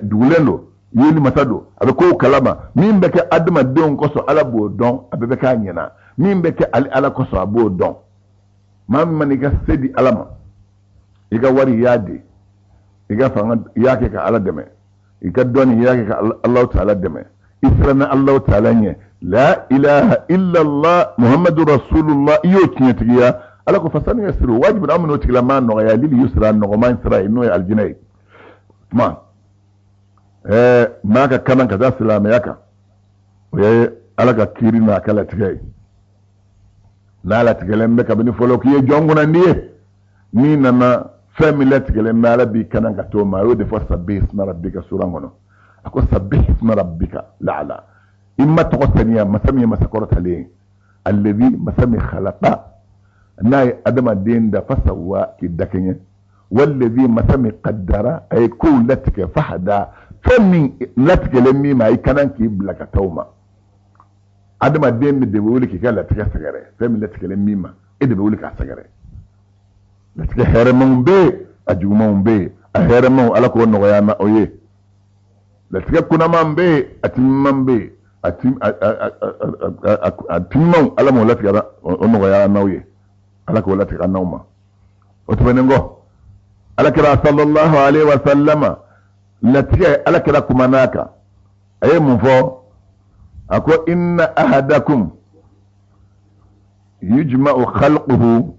Dugulen don, yeli masa don, a bɛ kow kalama. Min bɛ kɛ adamadenw kosɔn, Ala b'o dɔn, a bɛɛ bɛ k'a ɲɛna. Min bɛ kɛ ale Ala kosɔn, a b'o dɔn. Maa min mana i ka se di Ala ma, i ka wari i y'a di, i ka fanga i y'a kɛ ka Ala dɛmɛ, i ka dɔnni i y'a kɛ ka Alahu taala dɛmɛ, i siranna Alahu taala ɲɛ, la ilaha illallah muhammadu rasulullah, i y'o tiɲɛtigiya. Ala ko fasanuyassiru, wajibi an bɛn'o tigilamaa nɔgɔya lil yusra, nɔgɔman sira ye, n'o ye alijinɛ ye. Tuma maa ka kalan ka taa silamɛya kan, o ye Ala ka kiiri n'a ka latigɛ ye. N'a latigɛlen bɛ kabini fɔlɔ k'i ye jɔn kunnandi ye, n'i nana fɛn min latigɛlen bɛ, Ala b'i kalan ka t'o ma. A y'o de fɔ sabbih isma rabbika suran kɔnɔ. A ko sabbih isma rabbika la'ala, i ma tɔgɔ saniya masa min ye masa kɔrɔtalen ye, alladhi masa min khalaqa, n'a ye adamaden da, fasawwa, k'i dakɛɲɛ, walladhi masa min qaddara, a ye kow latigɛ, fahada, fɛn min latigɛlen min ma, a y'i kalan k'i bila ka taa o ma. Adamaden de bɛ wuli k'i ka latigɛ sɛgɛrɛ, fɛn min latigɛlen min ma, e de bɛ wuli k'a sɛgɛrɛ. Latigɛ hɛrɛmanw bɛ yen, a jugumanw bɛ yen. A hɛrɛmanw, Ala k'o nɔgɔya an na o ye. Latigɛ kunaman bɛ yen, a timiman bɛ yen, a timimanw, Ala m'o latigɛ o nɔgɔya an n'aw ye, Ala k'o latigɛ an n'aw ma. O tɛmɛnen kɔ, Ala kira sallallahu alaihi wa sallama, latigɛ Ala kira kumana a kan, a ye mun fɔ? A ko inna ahadakum yujma'u khalquhu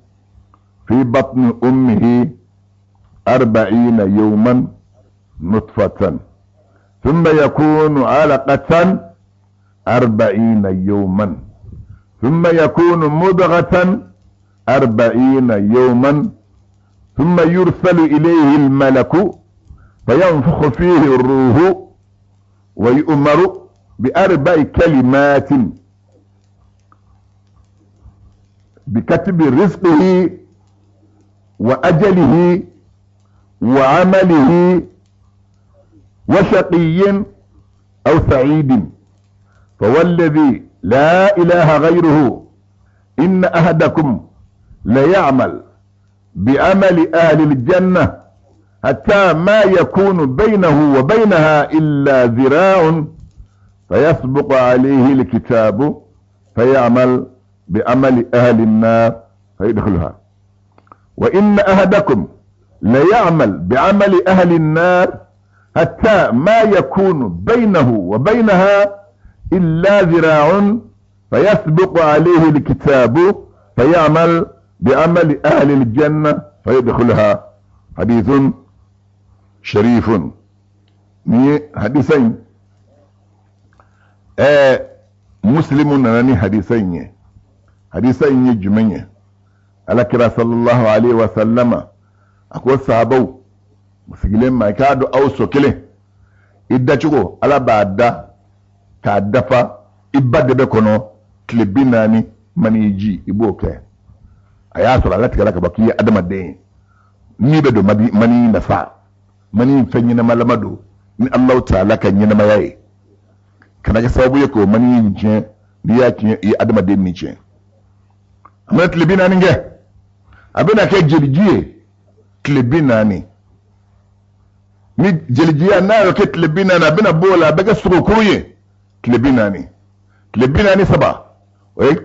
fi batni ummihi arba'ina yawman nutfatan thumma yakunu alaqatan arba'ina yawman thumma yakunu mudghatan arba'ina yawman thumma yursalu ilayhi al-malaku fayanfukhu fihi ar-ruhu wa yu'maru bi arba'i kalimatin bi katbi rizqihi wa ajalihi wa amalihi wa shaqiyyin aw sa'idin fawalladhi la ilaha ghayruhu inna ahadakum la ya'mal bi'amali ahli al-janna hatta ma yakunu baynahu wa baynaha illa dhira'un fayasbiqu alayhi al-kitabu faya'mal bi'amali ahli an-nar fayadkhuluha wa inna ahadakum la ya'mal bi'amali ahli an-nar hatta ma yakunu baynahu wa baynaha illa dhira'un fayasbiqu alayhi al-kitabu faya'mal bi'amali ahli al-janna fayadkhuluha. Hadithun sharifun. Ni hadisa in, Muslimu nana ni hadisa in ye. Hadisa in ye jumɛn ye? Ala kira sallallahu alaihi wa sallama a ko sahabaw, Sigilen ma, i k'a dɔn aw sɔ kelen i dacogo, Ala b'a da k'a dafa i ba dɛbɛ kɔnɔ tile 40, mani ji i b'o kɛ. A y'a sɔrɔ a latigɛra ka ban k'i ye adamaden ye. N'i bɛ don mani nafa, mani fɛn ɲɛnamalama don ni Alahu taala ka ɲɛnamaya ye, kana kɛ sababu ye k'o mani in tiɲɛ. N'i y'a tiɲɛ, i ye adamaden ni tiɲɛ. A mana tile 40 kɛ, a bɛna kɛ jeliji ye tile 40. Ni jelijiya n'a y'o kɛ tile 40, a bɛna bɔ o la, a bɛ kɛ sogokuru ye tile 40. Tile 43, o ye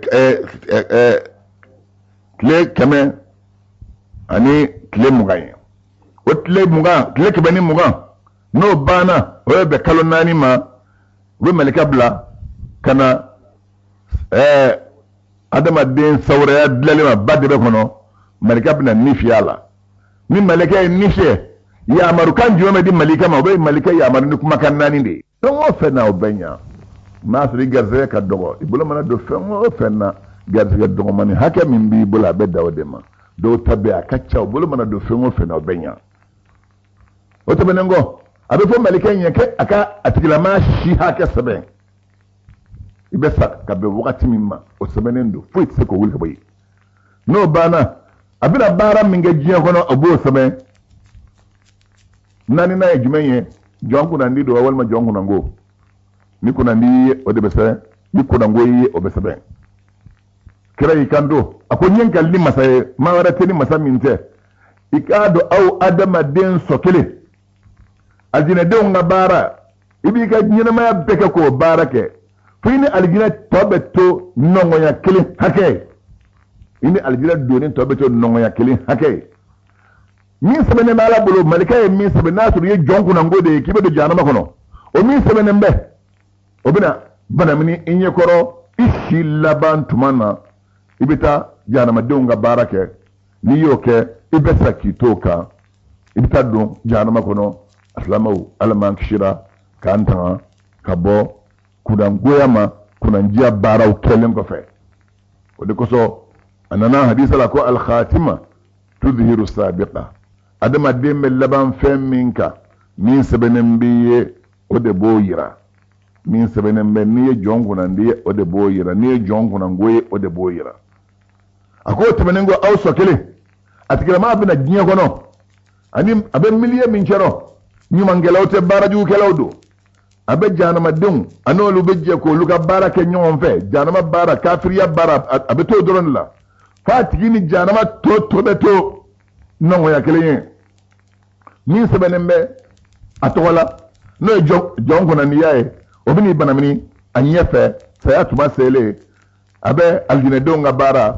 tile 120 ye. O tile 20, tile 120, n'o banna, o ye bɛn kalo 4 ma. U bɛ mɛlɛkɛ bila ka na adamaden sawuraya dilanlen ma ba dɛbɛ kɔnɔ. Mɛlɛkɛ bɛna ni fiyɛ a la. Ni mɛlɛkɛ ye ni fiyɛ, yamarukan jumɛn bɛ di mɛlɛkɛ ma? O bɛ mɛlɛkɛ yamaru ni kumakan 4 de ye. Fɛn o fɛn na, o bɛ ɲa. N'a sɔrɔ i garisɛgɛ ka dɔgɔ, i bolo mana don fɛn o fɛn na, garisɛgɛ dɔgɔmani hakɛ min b'i bolo, a bɛ da o de ma. Dɔw ta bɛ a ka ca, o bolo mana don fɛn o fɛn na, o bɛ ɲa. O tɛmɛnen kɔ, a bɛ fɔ mɛlɛkɛ ɲɛ kɛ a ka a tigilamaa si hakɛ sɛbɛn. I bɛ sa ka bɛn wagati min ma, o sɛbɛnnen don, foyi tɛ se k'o wuli ka bɔ yen. N'o banna, a bɛna baara min kɛ diɲɛ kɔnɔ, o b'o sɛbɛn. Naaninan ye jumɛn ye? Jɔn kunnandi don walima jɔn kunnango? Ni kunnandi ye, o de bɛ sɛbɛn. Ni kunnango ye, o bɛ sɛbɛn. Kira y'i kanto, a ko n ye n kali ni masa ye, maa wɛrɛ tɛ ni masa min tɛ. I k'a dɔn aw adamaden sɔ kelen, alijinɛdenw ka baara, i b'i ka ɲɛnamaya bɛɛ kɛ k'o baara kɛ fo i ni alijinɛ tɔ bɛ to nɔngɔnya kelen hakɛ ye. I ni alijinɛ donni tɔ bɛ to nɔngɔnya kelen hakɛ ye. Min sɛbɛnnen bɛ Ala bolo, malika ye min sɛbɛn, n'a sɔrɔ i ye jɔn kunnango de ye k'i bɛ don jahanama kɔnɔ, o min sɛbɛnnen bɛ, o bɛna banamini i ɲɛkɔrɔ i si laban tuma na. I bɛ taa jahanamadenw ka baara kɛ. N'i y'o kɛ, i bɛ sa k'i to o kan, i bɛ taa don jahanama kɔnɔ. Asilamɛw, Ala m'an kisira k'an tanga ka bɔ kunnangoya ma kunnandiya baaraw kɛlen kɔfɛ. O de kosɔn a nana hadisa la ko alkhatima tudhiru sabiqa, adamaden bɛ laban fɛn min kan, min sɛbɛnnen b'i ye, o de b'o yira. Min sɛbɛnnen bɛ, n'i ye jɔn kunnandi ye, o de b'o yira. N'i ye jɔn kunnango ye, o de b'o yira. A k'o tɛmɛnen kɔ, aw sɔ kelen, a tigilamaa bɛna diɲɛ kɔnɔ ani a bɛ milieu min cɛrɔ, ɲumankɛlaw tɛ, baarajugukɛlaw don. A bɛ jahanamadenw a n'olu bɛ jɛ k'olu ka baara kɛ ɲɔgɔn fɛ, jahanama baara, kafiriya baara, a bɛ to o dɔrɔn de la f'a tigi ni jahanama tɔ bɛ to nɔngɔnya kelen ye. Min sɛbɛnnen bɛ a tɔgɔ la, n'o ye jɔn kunnandiya ye, o bɛ n'i banamini a ɲɛfɛ saya tuma selen. A bɛ alijinɛdenw ka baara,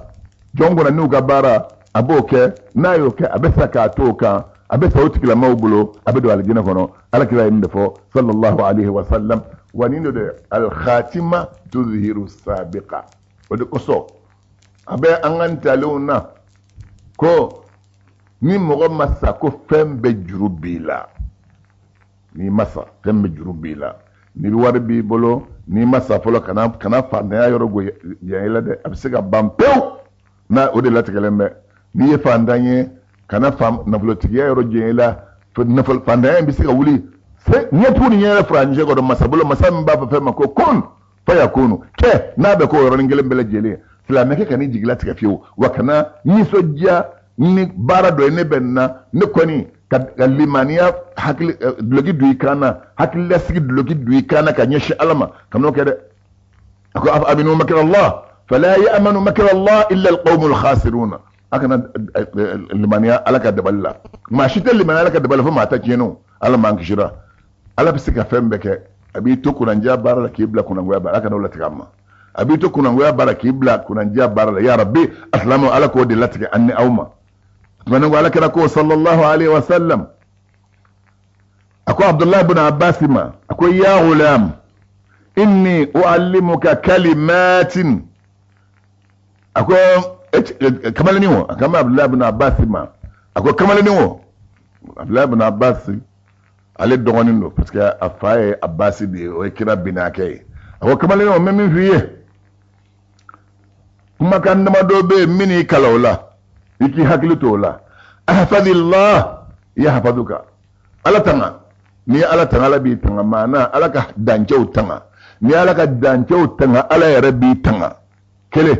jɔn kunnandiw ka baara, a b'o kɛ. N'a y'o kɛ, a bɛ sa k'a to o kan, a bɛ sa o tigilamaw bolo, a bɛ don alijinɛ kɔnɔ. Ala kira ye nin de fɔ sallallahu alaihi wa sallam. Wa nin de don alkhatima tuzhiru sabiqa. O de kosɔn a bɛ an ka ntalenw na ko ni mɔgɔ ma sa, ko fɛn bɛɛ juru b'i la. N'i ma sa, fɛn bɛɛ juru b'i la. Ni wari b'i bolo, n'i ma sa fɔlɔ, kana fantanya yɔrɔ janya i la dɛ, a bɛ se ka ban pewu n'a o de latigɛlen bɛ. N'i ye fantan ye, kana nafolotigiya yɔrɔ janya i la. Fantanya in bɛ se ka wuli ɲɛtugu ni ɲɛ yɛrɛ furancɛ kɔrɔ masa bolo, masa min b'a fɔ fɛn ma ko kun fayakunu kɛ, n'a bɛ k'o yɔrɔnin kelen bɛɛ lajɛlen. Silamɛkɛ kan'i jigi latigɛ fiyewu, wa kana nisɔndiya ni baara dɔ ye. Ne bɛ nin na, ne kɔni ka limaniya hakili duloki don i kan na, hakililasigi duloki don i kan na ka ɲɛsin Ala ma, kan'o kɛ dɛ. A ko aminu makra Allah fala ya'manu makra Allah illa alqawmul khasiruna. A kana limaniya Ala ka dabali la. Maa si tɛ limaniya Ala ka dabali fo maa ta tiɲɛnenw. Ala m'an kisira. Ala bɛ se ka fɛn bɛɛ kɛ. A b'i to kunnandiya baara la k'i bila kunnangoya baara la. Ala kana o latigɛ an ma. A b'i to kunnangoya baara k'i bila kunnandiya baara la. Ya Rabbi, asilamɛw, Ala k'o de latigɛ an ni aw ma. Tuma ko Ala kira ko sallallahu alaihi wa sallam, a ko Abdullahi ibn Abbas ma, a ko ya ghulam inni uallimuka kalimatin. A ko kamalennin o, a kan bɛ Abdullahi ibn Abbas ma. A ko kamalennin o, Abdullahi ibn Abbas ale dɔgɔnin don, parce que a fa ye Abbas de ye, o ye kira binakɛ ye. A ko kamalennin o, n bɛ min f'i ye, kumakan damadɔ bɛ yen min y'i kalan o la, i k'i hakili to o la. Ahfadillah yahfaduka. Ala tanga, n'i ye Ala tanga, Ala b'i tanga. Maana Ala ka dancɛw tanga, n'i ye Ala ka dancɛw tanga, Ala yɛrɛ b'i tanga. Kelen,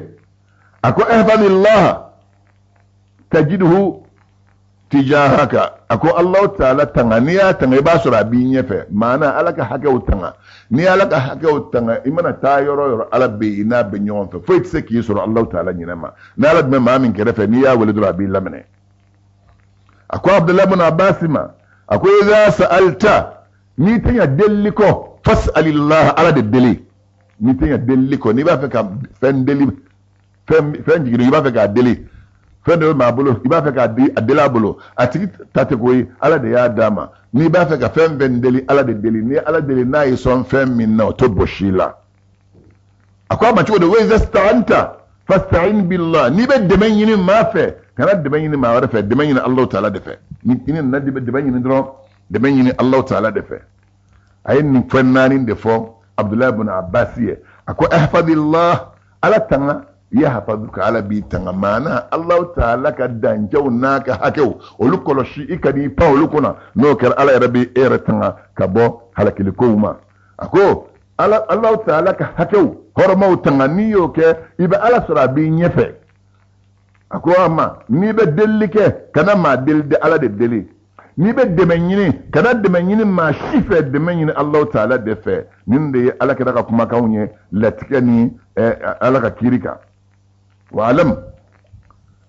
a ko ihfazillah tajidhu tijahaka. A ko Allahu taala tanga, n'i y'a tanga, i b'a sɔrɔ a b'i ɲɛfɛ. Maana Ala ka hakɛw tanga, n'i ye Ala ka hakɛw tanga, i mana taa yɔrɔ o yɔrɔ, Ala bɛ yen, i n'a bɛ ɲɔgɔn fɛ. Foyi tɛ se k'i sɔrɔ Allahu taala ɲinɛ ma. Ni Ala tun bɛ maa min kɛrɛfɛ, n'i y'a wele dɔrɔn, a b'i laminɛ. A ko Abdullahi ibn Abbas ma, a ko idha sa'alta, n'i tɛ ɲa delili kɔ, fas'alillah, Ala de deli. N'i tɛ ɲa delili kɔ, n'i b'a fɛ ka fɛn deli, fɛn jigin, i b'a fɛ k'a deli, fɛn dɔ bɛ maa bolo, i b'a fɛ k'a di, a deli a bolo, a tigi ta tɛ ko ye, Ala de y'a d'a ma. N'i b'a fɛ ka fɛn fɛn deli, Ala de deli. N'i ye Ala deli, n'a y'i sɔn fɛn min na, o tɛ bɔsi i la. A ko a ma cogo di? Wa iza sta'anta fasta'in billah. N'i bɛ dɛmɛ ɲini maa fɛ, kana dɛmɛ ɲini maa wɛrɛ fɛ, dɛmɛ ɲini Alahu taala de fɛ. Ni i nana dɛmɛ ɲini dɔrɔn, dɛmɛ ɲini Alahu taala de fɛ. A ye nin fɛn naani de fɔ Abdulayi ibn Abbas ye. A ko ihfazillah, Ala tanga, yahfazuka, Ala b'i tanga. Maana Alahu taala ka dancɛw n'a ka hakɛw, olu kɔlɔsi, i kan'i pan olu kunna. N'o kɛra, Ala yɛrɛ b'i e yɛrɛ tanga ka bɔ halakilikow ma. A ko Ala, Alahu taala ka hakɛw hɔrɔmaw tanga, n'i y'o kɛ, i bɛ Ala sɔrɔ a b'i ɲɛfɛ. A ko a ma, n'i bɛ delili kɛ, kana maa deli dɛ, Ala de deli. N'i bɛ dɛmɛ ɲini, kana dɛmɛ ɲini maa si fɛ, dɛmɛ ɲini Alahu taala de fɛ. Nin de ye Ala kira ka kumakanw ye latigɛ ni Ala ka kiri kan. Wa alam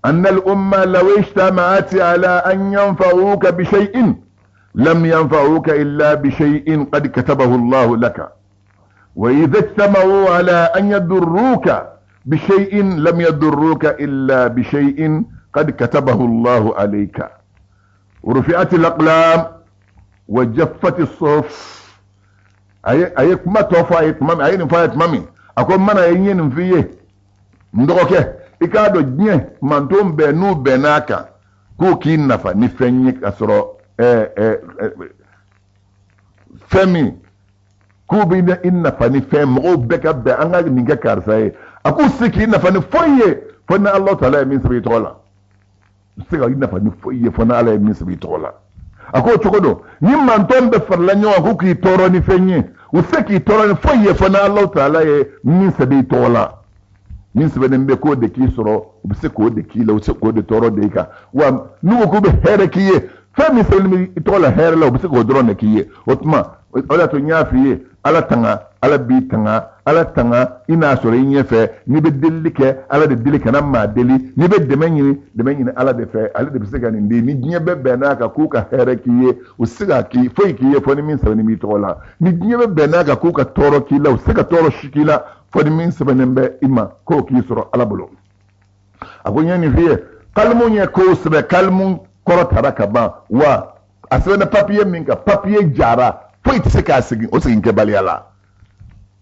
anna al-umma law ijtama'at ala an yanfa'uka bi shay'in lam yanfa'uka illa bi shay'in qad katabahu Allahu laka, wa idha ijtama'u ala an yadurruka bi shay'in lam yadurruka illa bi shay'in qad katabahu Allahu alayka. Rufi'at al-aqlam wa jaffat as-suhuf. A ye kuma tɔ fɔ a ye tuma min, a ye nin fɔ a ye tuma min, a ko mana ye n ye nin f'i ye, n dɔgɔkɛ, i k'a dɔn diɲɛ manton bɛɛ n'u bɛnn'a kan k'u k'i nafa ni fɛn ye, k'a sɔrɔ fɛn min k'u bɛ i nafa ni fɛn, mɔgɔw bɛɛ ka bɛn an ka nin kɛ karisa ye, a k'u se k'i nafa ni foyi ye fo ni Alahu taala ye min sɛbɛn i tɔgɔ la. U se ka i nafa ni foyi ye fo ni Ala ye min sɛbɛn i tɔgɔ la. A k'o cogo don, ni mantɔn bɛɛ farala ɲɔgɔn kan k'u k'i tɔɔrɔ ni fɛn ye, u se k'i tɔɔrɔ ni foyi ye fo ni Alahu taala ye min sɛbɛn i tɔgɔ la. Min sɛbɛnnen bɛ k'o de k'i sɔrɔ, u bɛ se k'o de k'i la, u bɛ se k'o de tɔɔrɔ de i kan. Wa n'u ko k'u bɛ hɛrɛ k'i ye, fɛn min sɛbɛnnen bɛ i tɔgɔ la hɛrɛ la, u bɛ se k'o dɔrɔn de k'i ye. O tuma, o de y'a to n y'a f'i ye, Ala tanga, Ala b'i tanga. Ala tanga, i n'a sɔrɔ i ɲɛfɛ. N'i bɛ delili kɛ, Ala de deli, kana maa deli. N'i bɛ dɛmɛ ɲini, dɛmɛ ɲini Ala de fɛ, ale de bɛ se ka nin di. Ni diɲɛ bɛɛ bɛnn'a kan k'u ka hɛrɛ k'i ye, u tɛ se ka k'i foyi k'i ye fo ni min sɛbɛnnen b'i tɔgɔ la. Ni diɲɛ bɛɛ bɛnn'a kan k'u ka tɔɔrɔ k'i la, u tɛ se ka tɔɔrɔ si k'i la fo ni min sɛbɛnnen bɛ i ma k'o k'i sɔrɔ Ala bolo. A ko n ye nin f'i ye, kalimu ye kow sɛbɛn, kalimu kɔrɔ tara ka ban, wa a sɛbɛnna papiye min kan, papiye jara, foyi tɛ se k'a segin o segin kɛbaliya la.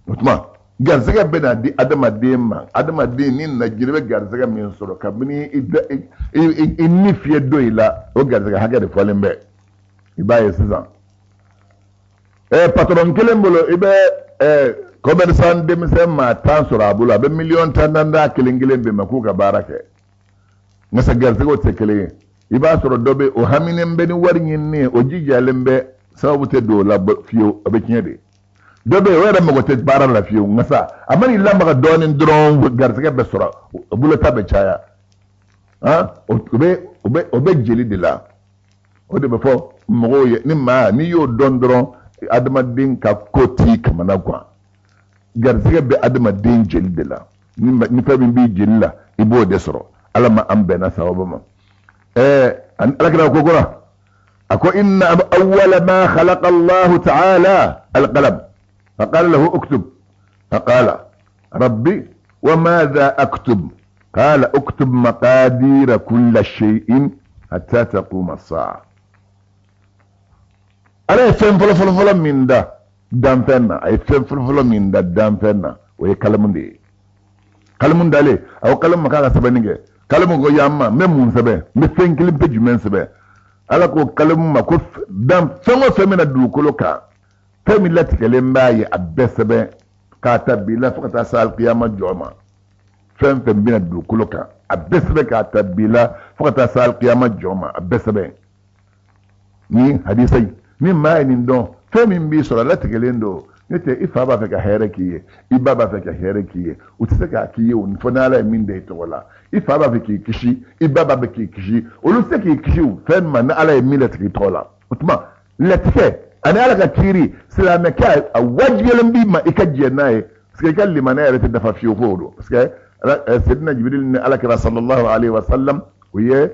O tuma garisɛgɛ bɛ na di adamaden ma. Adamaden ni na jiri bɛ garisɛgɛ min sɔrɔ kabini i ni fiyɛ don i la, o garisɛgɛ hakɛ de fɔlen bɛ. I b'a ye sisan, patɔrɔn kelen bolo, i bɛ commerçant denmisɛn maa 10 sɔrɔ a bolo, a bɛ miliyɔn tan tan d'a kelen kelen bɛɛ ma k'u ka baara kɛ. Nka sa garisɛgɛw tɛ kelen ye. I b'a sɔrɔ dɔ bɛ, o haminen bɛ ni wari ɲinini ye, o jijalen bɛ, sababu tɛ don o la fiyewu, a bɛ tiɲɛ de. Dɔ bɛ yen, o yɛrɛ mago tɛ baara la fiyewu, nka sa a man'i lamaga dɔɔnin dɔrɔn, garisɛgɛ bɛ sɔrɔ, o bolota bɛ caya. Han, o bɛ jeli de la. O de bɛ fɔ mɔgɔw ye, ni maa n'i y'o dɔn dɔrɔn, adamaden ka ko t'i kamana gan. Garisɛgɛ bɛ adamaden jeli de la. Ni fɛn min b'i jeli la, i b'o de sɔrɔ. Ala ma an bɛnna sababu ma. Ala kira ko kura, a ko inna awwala ma khalaqa Allahu ta'ala al-qalam, fa qala lahu uktub, fa qala rabbi wa madha aktub, qala uktub maqadira kulli shay'in hatta taquma as-sa'a. Ala ye fɛn fɔlɔ fɔlɔ fɔlɔ min da danfɛn na, a ye fɛn fɔlɔ fɔlɔ min da danfɛn na, o ye kalamu de ye. Kalamu dalen, a ko kalamu ma k'a ka sɛbɛnni kɛ. Kalamu ko ya ma, n bɛ mun sɛbɛn? N bɛ fɛn kelen pe jumɛn sɛbɛn? Ala ko kalamu ma ko dan fɛn o fɛn bɛna dugukolo kan, fɛn min latigɛlen b'a ye, a bɛɛ sɛbɛn k'a ta bi la fo ka taa se alikiyama jɔ ma. Fɛn fɛn bɛna dugukolo kan, a bɛɛ sɛbɛn k'a ta bi la fo ka taa se alikiyama jɔ ma, a bɛɛ sɛbɛn. Ni hadisa in, Ni maa ye nin dɔn, fɛn min b'i sɔrɔ a latigɛlen don. N'o tɛ, i fa b'a fɛ ka hɛrɛ k'i ye, i ba b'a fɛ ka hɛrɛ k'i ye, u tɛ se k'a k'i ye o fo n'Ala ye min da i tɔgɔ la. I fa b'a fɛ k'i kisi, i ba b'a fɛ k'i kisi, olu tɛ se k'i kisi fɛn ma ni Ala ye min latigɛ i tɔgɔ la. O tuma, latigɛ ani Ala ka kiiri, silamɛkɛ, a wajibiyalen b'i ma i ka jɛn n'a ye, parce que i ka limaniya yɛrɛ tɛ dafa fiyewu fo o don. Parce que Seydina Jibril ni Ala kira sallallahu alaihi wa sallam, u ye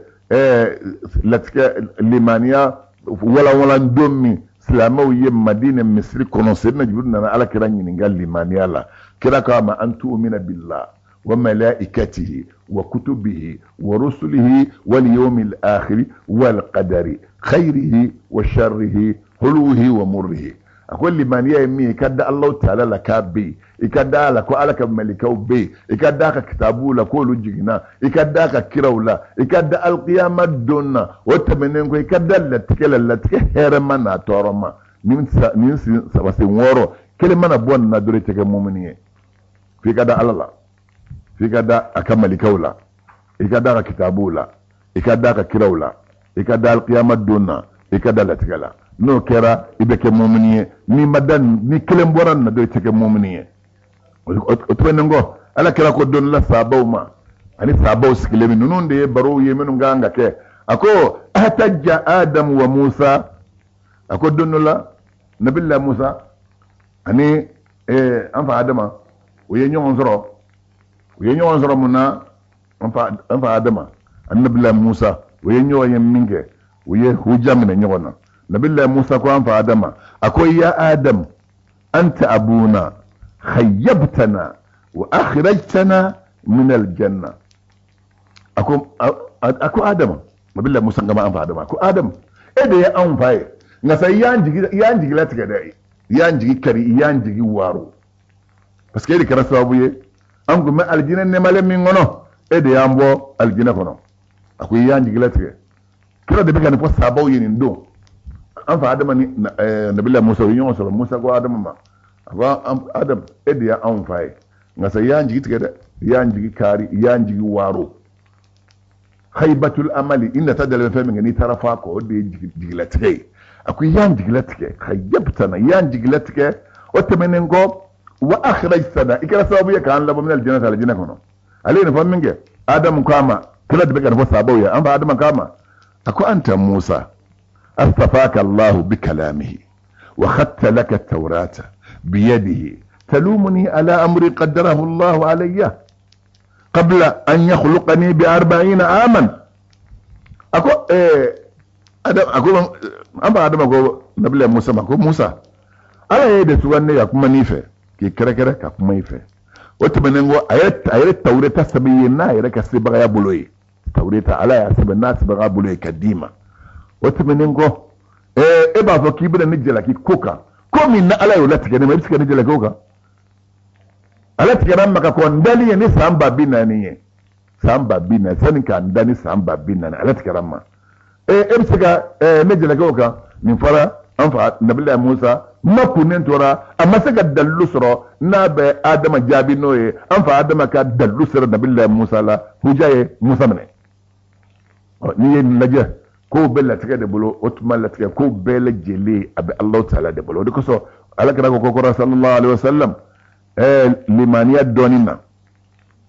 latigɛ limaniya walanwalan don min silamɛw ye Madina misiri kɔnɔ, Seydina Jibril nana Ala kira ɲininka limaniya la. Kira k'a ma: an tu'mina billah wa malaikatihi wa kutubihi wa rusulihi wal yawmil akhir wal qadari khairihi wa sharrihi huluhi wa murrihi. A ko limaniya ye min ye, i ka da Alahu taala la k'a bɛ yen, i ka da a la ko Ala ka malikaw bɛ yen, i ka da a ka kitabuw la k'olu jiginna, i ka da a ka kiraw la, i ka da alikiyama don na. O tɛmɛnen kɔ, i ka da latigɛ la, latigɛ hɛrɛma n'a tɔɔrɔma. Nin sen saba, sen wɔɔrɔ, kelen mana bɔ nin na dɔrɔn, i tɛ kɛ mumuni ye. F'i ka da Ala la, f'i ka da a ka malikaw la, i ka da a ka kitabuw la, i ka da a ka kiraw la, i ka da alikiyama don na, i ka da latigɛ la. N'o kɛra, i bɛ kɛ mumuni ye. N'i ma da, ni kelen bɔra nin na dɔrɔn, i tɛ kɛ mumuni ye. O tɛmɛnen kɔ, Ala kira ko don la sabaw ma, ani sabaw sigilen min, ninnu de ye barow ye minnu kan ka kɛ. A ko ahtajja Adamu wa Musa. A ko don dɔ la, Nabila Musa ani an fa Adama, u ye ɲɔgɔn sɔrɔ. U ye ɲɔgɔn sɔrɔ mun na? An fa Adama ani Nabila Musa, u ye ɲɔgɔn ye min kɛ, u ye huja minɛ ɲɔgɔn na. Nabila Musa ko an fa Adama, a ko: ya Adam, anta abuna khayyabtana wa akhrajtana min aljanna. A ko Adama, Nabila Musa kama an fa Adama, a ko: Adam, e de ye anw fa ye, nka sa i y'an jigi latigɛ dɛ, i y'an jigi kari, i y'an jigi waaro, parce que e de kɛra sababu ye an tun bɛ alijinɛ nɛmalen min kɔnɔ, e de y'an bɔ alijinɛ kɔnɔ. A ko i y'an jigi latigɛ. Kira de bɛ ka nin fɔ sabaw ye nin don. An fa Adama ni Nabila Musa, u ye ɲɔgɔn sɔrɔ. Musa ko Adama ma, a ko: Adam, e de y'anw fa ye, nka sa i y'an jigi tigɛ dɛ, i y'an jigi kari, i y'an jigi waaro. Khaybatul amali, i nata dalen fɛn min kɛ, n'i taara fɔ a kɔ, o de ye jigilatigɛ ye. A ko i y'an jigilatigɛ, khayyabtana, i y'an jigilatigɛ. O tɛmɛnen kɔ, wa akhrajtana, i kɛra sababu ye k'an labɔ min alijinɛ ta, alijinɛ kɔnɔ. Ale ye nin fɔ min kɛ, Adamu ko a ma, kira de bɛ ka nin fɔ sabaw ye, an fa Adama ko a ma, a ko: anta Musa, astafaka Allahu bi kalamihi wa khatta laka tawrata biyadihi, talumuni ala amri qaddarahu Allahu alayya qabla an yakhluqani bi 40 aman. A ko Adam, a ko an fa Adama ko Nabila Musa ma ko: Musa, Ala ye de sugandi ka kuma n'i fɛ, k'i kɛrɛkɛrɛ ka kuma i fɛ. O tɛmɛnen kɔ, a yɛrɛ Tawureta sɛbɛn ye n'a yɛrɛ ka sebagaya bolo ye. Tawureta, Ala y'a sɛbɛn n'a sebagaya bolo ye ka d'i ma. O tɛmɛnen kɔ, e b'a fɔ k'i bɛna ne jalaki ko kan, ko min na Ala y'o latigɛ ne ma, i bɛ se ka ne jalaki o kan? Ala tigɛra n ma ka kɔn n dali ye ni san 40 000 ye, san 40 000, sani k'an da ni san 40 000, Ala tigɛra n ma. E bɛ se ka ne jalaki o kan? Nin fɔra an fa Nabila Musa ma kunnen tora, a ma se ka dalilu sɔrɔ n'a bɛ Adama jaabi n'o ye. An fa Adama ka dalilu sera Nabila Musa la, huja ye Musa minɛ. Ɔ, n'i ye nin lajɛ, kow bɛ latigɛ de bolo. O tuma, latigɛ kow bɛɛ lajɛlen, a bɛ Alahu taala de bolo. O de kosɔn Ala kira ko kɔrɔ sallallahu alaihi wa sallam, limaniya dɔɔnin na,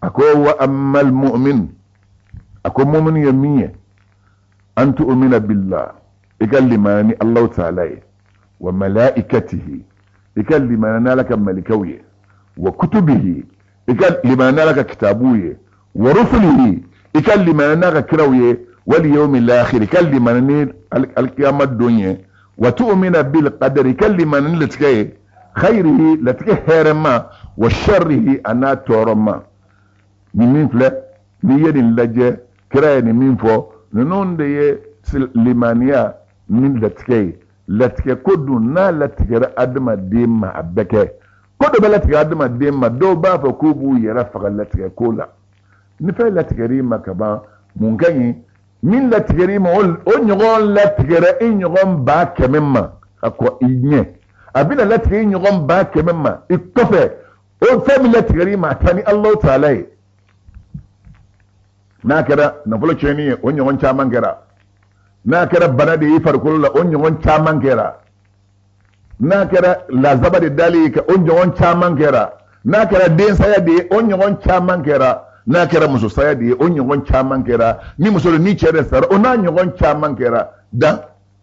a ko: wa ammal mu'min, a ko mu'min ye min ye, an tu'mina billah, i ka limaniya ni Alahu taala ye, wa malaikatihi, i ka limaniya ni Ala ka malikaw ye, wa kutubihi, i ka limaniya ni Ala ka kitabuw ye, wa rusulihi, i ka limaniya n'a ka kiraw ye, wal yawmil akhir, i ka limaniya ni alkiyama don ye, wa tu'mina bil qadari, i ka limaniya ni latigɛ ye, khayrihi, latigɛ hɛrɛma, wa sharrihi, a n'a tɔɔrɔma. Nin min filɛ, n'i ye nin lajɛ, kira ye nin min fɔ, ninnu de ye limaniya ni latigɛ ye. Latigɛ ko dun, n'a latigɛra adamaden ma, a bɛ kɛ ko dɔ bɛ latigɛ adamaden ma. Dɔw b'a fɔ k'u b'u yɛrɛ faga latigɛ ko la. Ni fɛn latigɛr'i ma ka ban, mun ka ɲi? Min latigɛr'i ma, o ɲɔgɔn latigɛra i ɲɔgɔn 100 000 ma ka kɔn i ɲɛ, a bɛna latigɛ i ɲɔgɔn 100 000 ma i kɔfɛ. O fɛn min latigɛr'i ma, a taa ni Alahu taala ye. N'a kɛra nafolo tiɲɛni ye, o ɲɔgɔn caman kɛra. N'a kɛra bana de ye i farikolo la, o ɲɔgɔn caman kɛra. N'a kɛra lazaba de dali ye, o ɲɔgɔn caman kɛra. N'a kɛra densaya de ye, o ɲɔgɔn caman kɛra. N'a kɛra musosaya de ye, o ɲɔgɔn caman kɛra. Ni muso ni cɛ de sara, o n'a ɲɔgɔn caman kɛra. Dan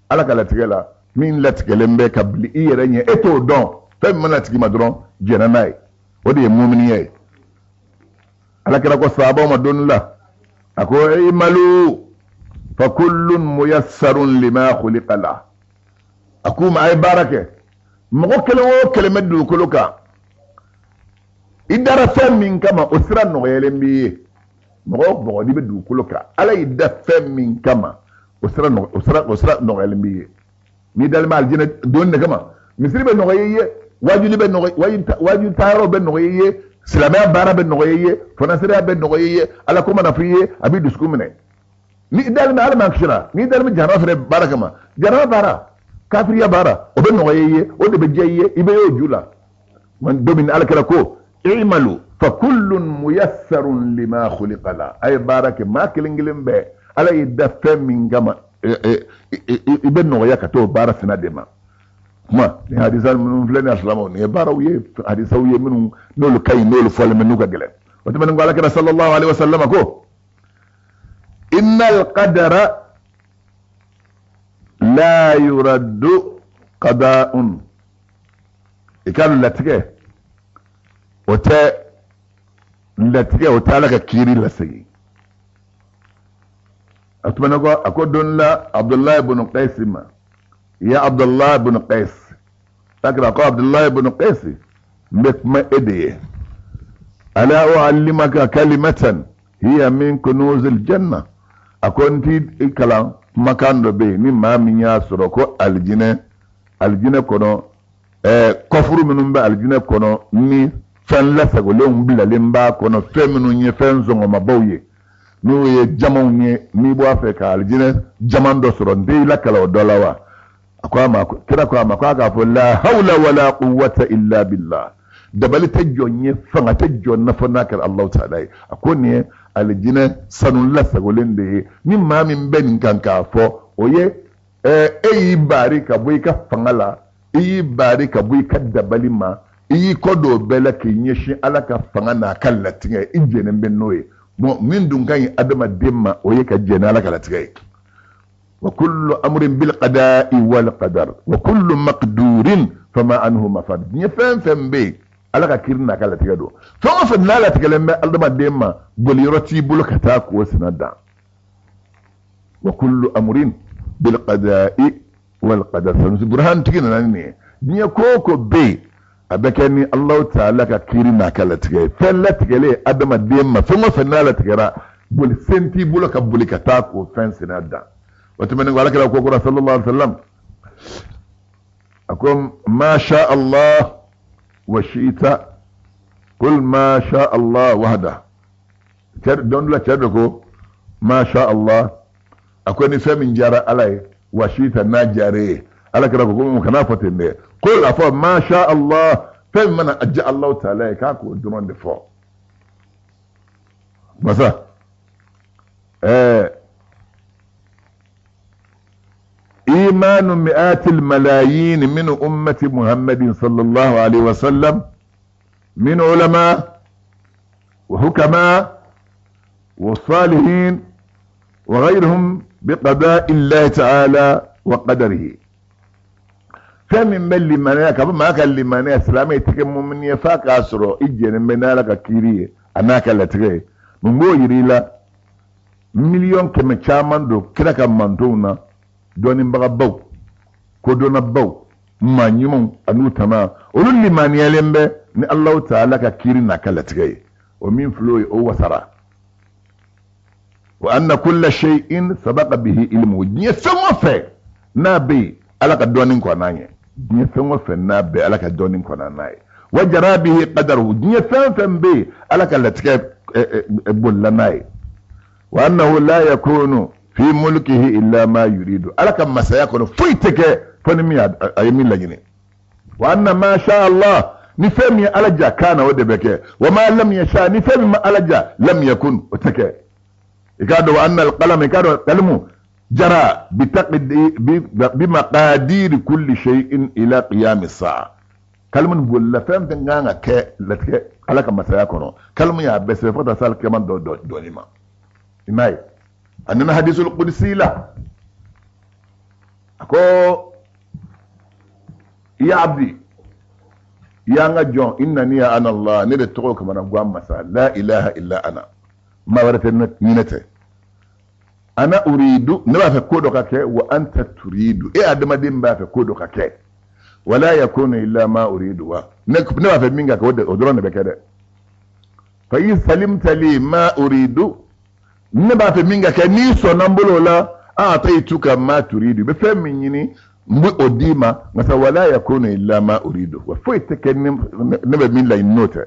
Ala ka latigɛ la, min latigɛlen bɛ ka bili i yɛrɛ ɲɛ, e t'o dɔn. Fɛn min mana tigi ma dɔrɔn, jɛnna n'a ye. O de ye muminiya ye. Ala kira ko sahabaw ma don la, a ko imalu fa kullun muyassarun lima khuliqa la. A k'u ma, a ye baara kɛ. Mɔgɔ kelen o kelen bɛ dugukolo kan, i dara fɛn min kama, o sira nɔgɔyalen b'i ye. Mɔgɔ o mɔgɔ n'i bɛ dugukolo kan, Ala y'i da fɛn min kama, o sira nɔgɔyalen b'i ye. N'i dalen bɛ alijinɛ don de kama, misiri bɛ nɔgɔya i ye, wajuli bɛ nɔgɔya, wajuli taayɔrɔ bɛ nɔgɔya i ye, silamɛya baara bɛ nɔgɔya i ye, fɔnasiriya bɛ nɔgɔya i ye. Ala ko mana fɔ i ye, a b'i dusukun minɛ. Ni dalen bɛ Ala ma kisira, n'i dalen bɛ jahanama fɛnɛ baara kama, jahanama baara, kafiriya baara, o bɛ nɔgɔya i ye, o de bɛ diya i ye, i bɛ y'o ju la. Don min Ala kira ko i'malu fa kullun muyassarun lima khuliqa la, a ye baara kɛ, maa kelen kelen bɛɛ, Ala y'i da fɛn min kama, i bɛ nɔgɔya ka t'o baara fana de ma. Kuma ni hadisa minnu filɛ nin ye, silamɛw, nin ye baaraw ye, hadisaw ye minnu n'olu ka ɲi, n'olu fɔlen bɛ, n'u ka gɛlɛn. O tɛmɛnen kɔ, Ala kira sallallahu alaihi wa sallam ko innal qadara la yuraddu qada'un. I ka latigɛ, o tɛ latigɛ, o tɛ Ala ka kiiri lasegin. A tɛmɛnen kɔ, a ko don la Abdullahi ibn Qais ma, ya Abdullahi ibn Qais, takira ko Abdullahi ibn Qais, n bɛ kuma e de ye, ala uallimaka kalimatan hiya min kunuzil janna. A ko n t'i kalan kumakan dɔ bɛ yen, ni maa min y'a sɔrɔ, ko alijinɛ kɔnɔ, kɔfuru minnu bɛ alijinɛ kɔnɔ, ni fɛn lasagolenw bilalen b'a kɔnɔ, fɛn minnu ye fɛn sɔngɔmabaw ye, n'o ye jamanw ye, n'i b'a fɛ ka alijinɛ jaman dɔ sɔrɔ, n tɛ i lakala o dɔ la wa? A ko a ma, kira ko a ma, k'a k'a fɔ la hawla wala quwwata illa billah, dabali tɛ jɔn ye, fanga tɛ jɔn na fɔ n'a kɛra Alahu taala ye. A ko nin ye alijinɛ sanu lasagolen de ye, ni maa min bɛ nin kan k'a fɔ, o ye e y'i baari ka bɔ i ka fanga la, i y'i baari ka bɔ i ka dabali ma, i y'i kɔ don o bɛɛ la k'i ɲɛsin Ala ka fanga n'a ka latigɛ, i jɛnnen bɛ n'o ye. Bon, min dun ka ɲi adamaden ma, o ye ka jɛn ni Ala ka latigɛ ye. Wa kullu amrin bil qada'i wal qadar wa kullu maqdurin fama anhu mafad. Diɲɛ fɛn fɛn bɛ yen, Ala ka kiiri n'a ka latigɛ don. Fɛn o fɛn n'a latigɛlen bɛ adamaden ma, boliyɔrɔ t'i bolo ka taa k'o sina dan. Wa kullu amrin bil qada'i wal qadar. Sanusi Burhan tigi nana ni nin ye. Diɲɛ ko o ko bɛ yen, a bɛ kɛ ni Alahu taala ka kiiri n'a ka latigɛ ye. Fɛn latigɛlen adamaden ma, fɛn o fɛn n'a latigɛra, boli sen t'i bolo ka boli ka taa k'o fɛn sina dan. O tɛmɛnen kɔ, Ala kira ko kura sallallahu alaihi wa sallam, a ko ma sha Allah wa shi'ta qul ma sha Allah wahda. Cɛ don dɔ la, cɛ dɔ ko ma sha Allah, a ko ni fɛn min diyara Ala ye, wa shi'ta, n'a diyara e ye. Ala kira ko ko kana fɔ ten dɛ, ko a fɔ ma sha Allah, fɛn min mana diya Alahu taala ye, k'a k'o dɔrɔn de fɔ. Masa إيمان مئات الملايين من أمة محمد صلى الله عليه وسلم من علماء وحكماء والصالحين وغيرهم بقضاء الله تعالى وقدره. Fɛn min bɛ limaniya ka bɔ maa ka limaniya, silamɛ i tɛ kɛ mumini ye f'a k'a sɔrɔ i jɛnnen bɛ n'Ala ka kiiri ye, a n'a ka latigɛ ye. Mun b'o yir'i la? 100 000 000 caman don kira ka mantonw na, dɔnnibagabaw, kodɔnnabaw, maa ɲumanw an'u tama, olu limaniyalen bɛ ni Alahu taala ka kiiri n'a ka latigɛ ye. O min filɛ o ye, o wasara. Wa anna kulla shay'in sabaqa bihi ilmu. Diɲɛ fɛn o fɛn n'a bɛ yen, Ala ka dɔnni kɔnna ɲɛ. Diɲɛ fɛn o fɛn n'a bɛ, Ala ka dɔnni kɔnna n'a ye. Wa jara bihi qadaruhu. Diɲɛ fɛn fɛn bɛ yen, Ala ka latigɛ bolila n'a ye. Wa annahu la yakunu fi mulkihi illa ma yuridu. Ala ka masaya kɔnɔ, foyi tɛ kɛ fo ni min a ye min laɲini. Wa anna ma sha Allah, ni fɛn min ye Ala ja, kana, o de bɛ kɛ. Wa ma lam yasha, ni fɛn min ma Ala ja, lam yakun, o tɛ kɛ. I k'a dɔn wa anna alqalam, i k'a dɔn kalimu Jara bimaqadiri kulli shay'in ila qiyami sa'a. Kalimu nin bolila fɛn fɛn kan ka kɛ latigɛ Ala ka masaya kɔnɔ, kalimu y'a bɛɛ sɛbɛn fo ka taa se alikiyama dɔ dɔɔni ma. I m'a ye, a nana hadisul qudsi la, a ko ya abdi, ya n ka jɔn, innani ana Allah, ne de tɔgɔ kamana gwan masa, la ilaha illa ana, maa wɛrɛ tɛ ni ne tɛ. Ana uridu, ne b'a fɛ ko dɔ ka kɛ, wa anta turidu, e adamaden b'a fɛ ko dɔ ka kɛ, wala yakunu illa ma uridu, wa ne b'a fɛ min ka kɛ, o dɔrɔn de bɛ kɛ dɛ. Fa in salimta li ma uridu, ne b'a fɛ min ka kɛ, n'i sɔnna n bolo o la, a'taytuka ma turidu, i bɛ fɛn min ɲini n bɛ o d'i ma, nka sa wala yakunu illa ma uridu, wa foyi tɛ kɛ ne bɛ min laɲini n'o tɛ.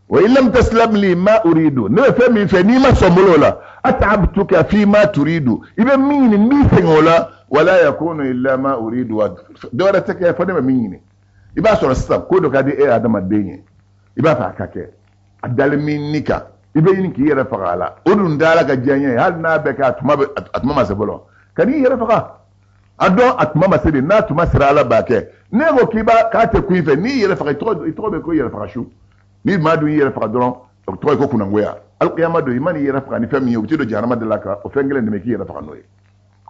Wa in lam taslam li ma uridu, ne bɛ fɛn min fɛ n'i ma sɔn bolo la, at'abtuka fi ma turidu, i bɛ min ɲini n b'i sɛgɛn o la, wala yakunu illa ma uridu, wa dɔ wɛrɛ tɛ kɛ fo ne bɛ min ɲini. I b'a sɔrɔ sisan ko dɔ ka di e adamaden ye, i b'a fɛ a ka kɛ, a dalen min ni kan, i bɛ ɲini k'i yɛrɛ faga a la, o dun tɛ Ala ka diya ye, hali n'a bɛ kɛ a tuma ma se fɔlɔ, kan'i yɛrɛ faga. A dɔn a tuma ma se de, n'a tuma sera Ala b'a kɛ. N'e ko k'i b'a k'a tɛ kun i fɛ, n'i yɛrɛ faga, i tɔgɔ bɛ ko yɛrɛ faga su. Ni maa dun y'i yɛrɛ faga dɔrɔn, o tɔgɔ ye ko kunnangoya. Alikiyama don, i man'i yɛrɛ faga ni fɛn min ye, u bɛ t'i don jahanama da la ka o fɛn kelen de bɛ k'i yɛrɛ faga n'o ye.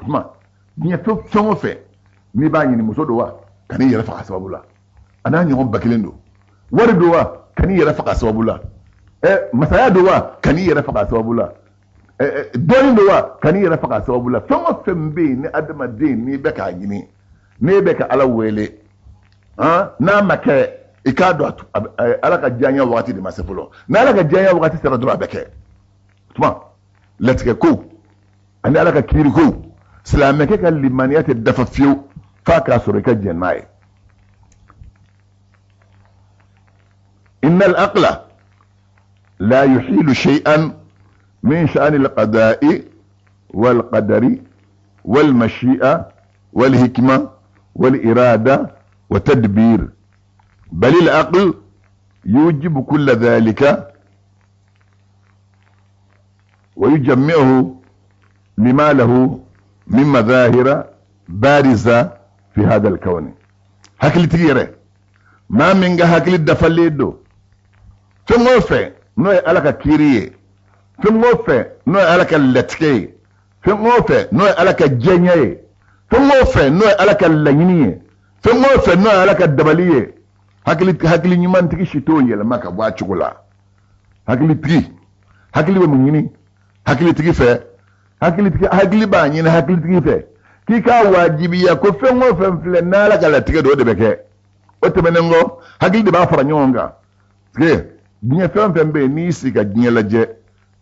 O tuma diɲɛ fɛn o fɛn n'i b'a ɲini, muso don wa, kan'i yɛrɛ faga sababu la, a n'a ɲɔgɔn ba kelen don. Wari don wa, kan'i yɛrɛ faga sababu la. Masaya don wa, kan'i yɛrɛ faga sababu la. Dɔnni don wa, kan'i yɛrɛ faga sababu la. Fɛn o fɛn bɛ yen ni adamaden n'i bɛ k'a ɲini, n'e bɛ ka Ala wele, n'a ma kɛ, i k'a dɔn Ala ka diyaɲɛ wagati de ma se fɔlɔ. N'Ala ka diyaɲɛ wagati sera dɔrɔn, a bɛ kɛ. Tuma latigɛ ko ani Ala ka kiiri ko, silamɛkɛ ka limaniya tɛ dafa fiyewu f'a k'a sɔrɔ i ka jɛn n'a ye. Innal aqla la yuhilu shay'an min sha'ani al-qada'i wal qadari wal mashi'a wal hikma wal irada wa tadbir, bal al-aql yujibu kulla dhalika wa yujammi'uhu lima lahu min madahira bariza fi hadha al-kawn. Hakilitigi yɛrɛ, maa min ka hakili dafalen don, fɛn o fɛn n'o ye Ala ka kiiri ye, fɛn o fɛn n'o ye Ala ka latigɛ ye, fɛn o fɛn n'o ye Ala ka diɲɛ ye, fɛn o fɛn n'o ye Ala ka laɲini ye, fɛn o fɛn n'o ye Ala ka dabali ye, hakili ɲumantigi si t'o yɛlɛma ka bɔ a cogo la. Hakilitigi, hakili bɛ mun ɲini hakilitigi fɛ? Hakili b'a ɲini hakilitigi fɛ k'i k'a wajibiya ko fɛn o fɛn filɛ n'Ala ka latigɛ don, o de bɛ kɛ. O tɛmɛnen kɔ, hakili de b'a fara ɲɔgɔn kan. Parce que diɲɛ fɛn fɛn bɛ yen, n'i sigi ka diɲɛ lajɛ,